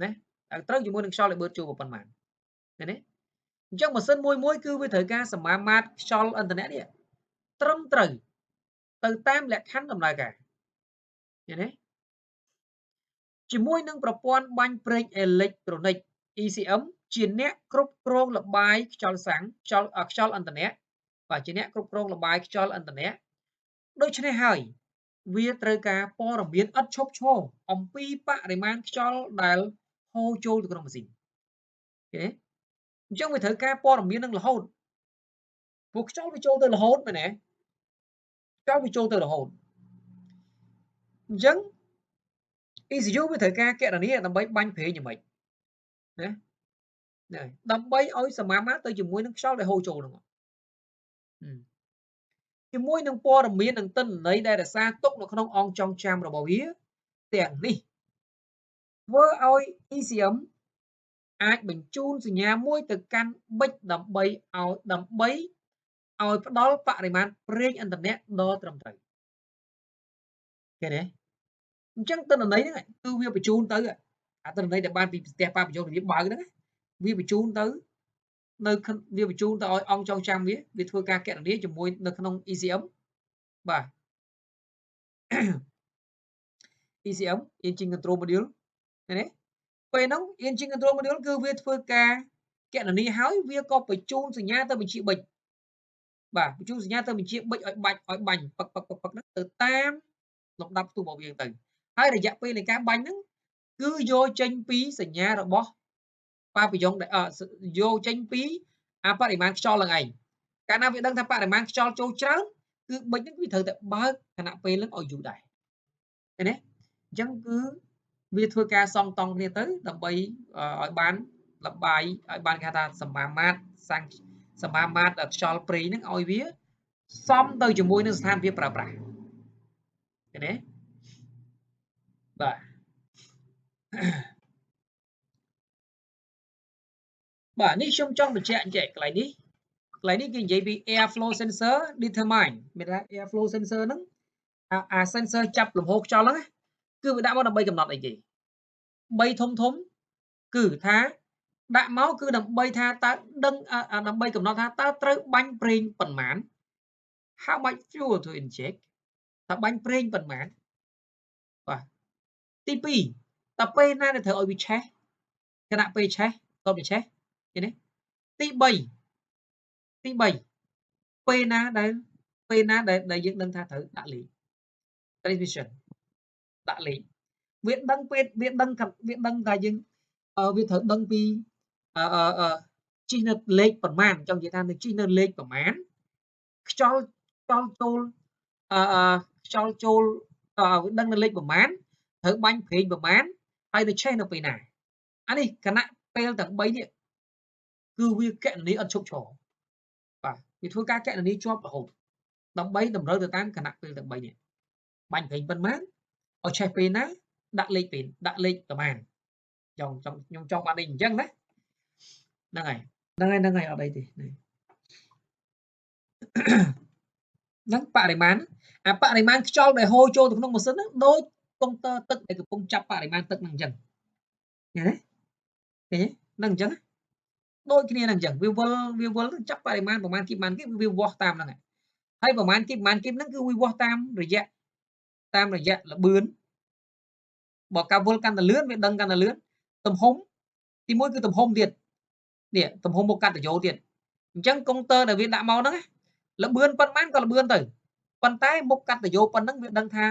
ណាឲ្យត្រូវជាមួយនឹងខ្យល់ដែលបឺតចូលប៉ុន្មានឃើញទេអញ្ចឹងម៉ាស៊ីនមួយគឺវាត្រូវការសមាមាត្រខ្យល់ឥន្ធនៈនេះត្រឹមត្រូវទៅតាមលក្ខខណ្ឌដំណើរការឃើញទេជាមួយនឹងប្រព័ន្ធបាញ់ប្រេងអេឡិចត្រូនិក ECM ជាអ្នកគ្រប់គ្រងលបាយខ្យល់សាំងខ្យល់ឥន្ធនៈបាទជាអ្នកគ្រប់គ្រងលបាយខ្យល់ឥន្ធនៈដូច្នេះហើយវាត្រូវការព័ត៌មានឥតឈប់ឈរអំពីបរិមាណខ្យល់ដែលហូរចូលទៅក្នុងម៉ាស៊ីនឃើញទេអញ្ចឹងវាត្រូវការព័ត៌មាននឹងរហូតព្រោះខ្យល់វាចូលទៅរហូតមែនទេខ្យល់វាចូលទៅរហូតអញ្ចឹង ECU វាត្រូវការកណនាដើម្បីបាញ់ប្រេងយ៉ាងម៉េចណាដើម្បីឲ្យសមាមាត្រទៅជាមួយនឹងខ្យល់ដែលហូរចូលហ្នឹងជាមួយនឹងព័ត៌មាននិងទិន្នន័យដែលរក្សាទុកនៅក្នុងអង្គចងចាំរបស់វាទាំងនេះធ្វើឲ្យ ECM អាចបញ្ជូនសញ្ញាមួយទៅកាន់ប៊ិចដើម្បីឲ្យផ្ដល់បរិមាណប្រេងឥន្ធនៈដ៏ត្រឹមត្រូវឃើញទេអញ្ចឹងទិន្នន័យហ្នឹងគឺវាបញ្ជូនទៅអាទិន្នន័យដែលបានពីផ្ទះប៉ាប្រយោគវាបើកហ្នឹងវាបញ្ជូនទៅនៅវាបញ្ជូនទៅឲ្យអង្គចងចាំវាធ្វើការកណនាជាមួយនៅក្នុង ECM បាទ ECM Engine Control Module ឃើញទេពេលហ្នឹង Engine Control Module គឺវាធ្វើការកណនាហើយវាក៏បញ្ជូនសញ្ញាទៅបញ្ជាប៊ិចបាទបញ្ជូនសញ្ញាទៅបញ្ជាប៊ិចឲ្យបាច់ឲ្យបាញ់ពឹកពឹកពឹកពឹកហ្នឹងទៅតាមលំដាប់ផ្ទុះរបស់វាទៅហើយរយៈពេលនៃការបាញ់ហ្នឹងគឺយកចេញពីសញ្ញារបស់ ប៉ាពីយ៉ុងយកចេញពីអាបរិមាណខ្យល់ហ្នឹងឯងកាលណាវាដឹងថាបរិមាណខ្យល់ចូលច្រើនគឺប៊ិចហ្នឹងវាត្រូវតែបើកខណៈពេលហ្នឹងឲ្យយូរដែរឃើញទេអញ្ចឹងគឺវាធ្វើការសងតង់គ្នាទៅដើម្បីឲ្យបានលបាយឲ្យបានគេហៅថាសមាមាត្រសាំងសមាមាត្រខ្យល់ប្រេងហ្នឹងឲ្យវាសមទៅជាមួយនឹងស្ថានភាពប្រើប្រាស់ឃើញទេបាទបាទនេះខ្ញុំចង់បញ្ជាក់អញ្ចឹងកន្លែងនេះគេនិយាយពី air flow sensor determine មានថា air flow sensor ហ្នឹងអា sensor ចាប់លំហូរខ្យល់ហ្នឹងគឺវាដាក់មកដើម្បីកំណត់អីគេ3ធំធំគឺថាដាក់មកគឺដើម្បីថាតើដឹងដើម្បីកំណត់ថាតើត្រូវបាញ់ប្រេងប៉ុន្មាន how much fuel to inject តើបាញ់ប្រេងប៉ុន្មានបាទទី2តើពេលណាដែលត្រូវឲ្យវាឆេះខណៈពេលឆេះតបវាឆេះឃើញទេទី3ពេលណាដែលយើងដឹងថាត្រូវដាក់លេខ transmission ដាក់លេខវាដឹងពេលវាដឹងថាយើងវាត្រូវដឹងពីជិះនៅលេខប្រមាណចង់និយាយថានៅជិះនៅលេខប្រមាណខ្យល់ចូលខ្យល់ចូលដឹងនៅលេខប្រមាណត្រូវបាញ់ប្រេងប្រមាណហើយនៅឆេះនៅពេលណាអានេះគណៈពេលទាំង3នេះគឺវាកណនីអត់ឈប់ឈរបាទវាធ្វើការកណនីជាប់រហូតដើម្បីតម្រូវទៅតាមគណៈពេលទាំង3នេះបាញ់ប្រេងប៉ុន្មានឲ្យឆេះពេលណាដាក់លេខពេលដាក់លេខប្រមាណចង់ខ្ញុំចង់បាននេះអញ្ចឹងណាហ្នឹងហើយហ្នឹងហើយអត់អីទេហ្នឹងបរិមាណអាបរិមាណខ្យល់ដែលហូរចូលទៅក្នុងម៉ាស៊ីនហ្នឹងដូចកុងទ័រទឹកដែលកំពុងចាប់បរិមាណទឹកហ្នឹងអញ្ចឹងឃើញទេឃើញទេហ្នឹងអញ្ចឹងដូចគ្នាហ្នឹងអញ្ចឹងវាវិលចាប់បរិមាណប្រមាណគីបបានគីបវាវាស់តាមហ្នឹងហើយប្រមាណគីបប្រមាណគីបហ្នឹងគឺវាវាស់តាមរយៈល្បឿនបើការវិលកាន់តែលឿនវាដឹងកាន់តែលឿនទំហំទី1គឺទំហំទៀតនេះទំហំមកកាត់តយោទៀតអញ្ចឹងកុងទ័រដែលវាដាក់មកហ្នឹងល្បឿនប៉ុន្មានក៏ល្បឿនទៅប៉ុន្តែមុខកាត់តយោប៉ុណ្ណឹងវាដឹងថា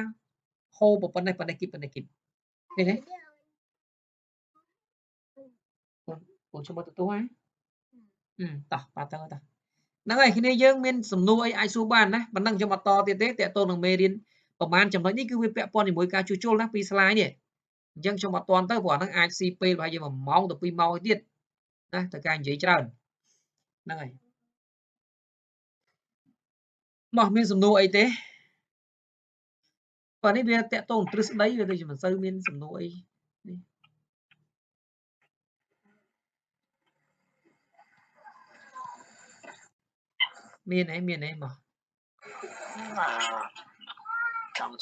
ហូរប៉ុណ្ណេះប៉ុណ្ណេះគីបប៉ុណ្ណេះគីបឃើញទេកូនឈ្មោះទទួលហើយតោះបាទទៅតោះហ្នឹងហើយគ្នាយើងមានសំណួរអីអាចសួរបានណាប៉ុណ្ណឹងខ្ញុំអត់តទៀតទេតាក់ទងនឹងមេរៀនប្រហែលចំណុចនេះគឺវាពាក់ព័ន្ធជាមួយការជួសជុលណាពីស្លាយនេះអញ្ចឹងខ្ញុំអត់ទាន់ទៅព្រោះអាហ្នឹងអាចស៊ីពេលប្រហែលជា1ម៉ោងទៅ2ម៉ោងទៀតណាត្រូវការនិយាយច្រើនហ្នឹងហើយមកមានសំណួរអីទេបាទនេះវាតាក់ទងទ្រឹស្ដីវាដូចជាមិនសូវមានសំណួរអីនេះមានអីមកចង់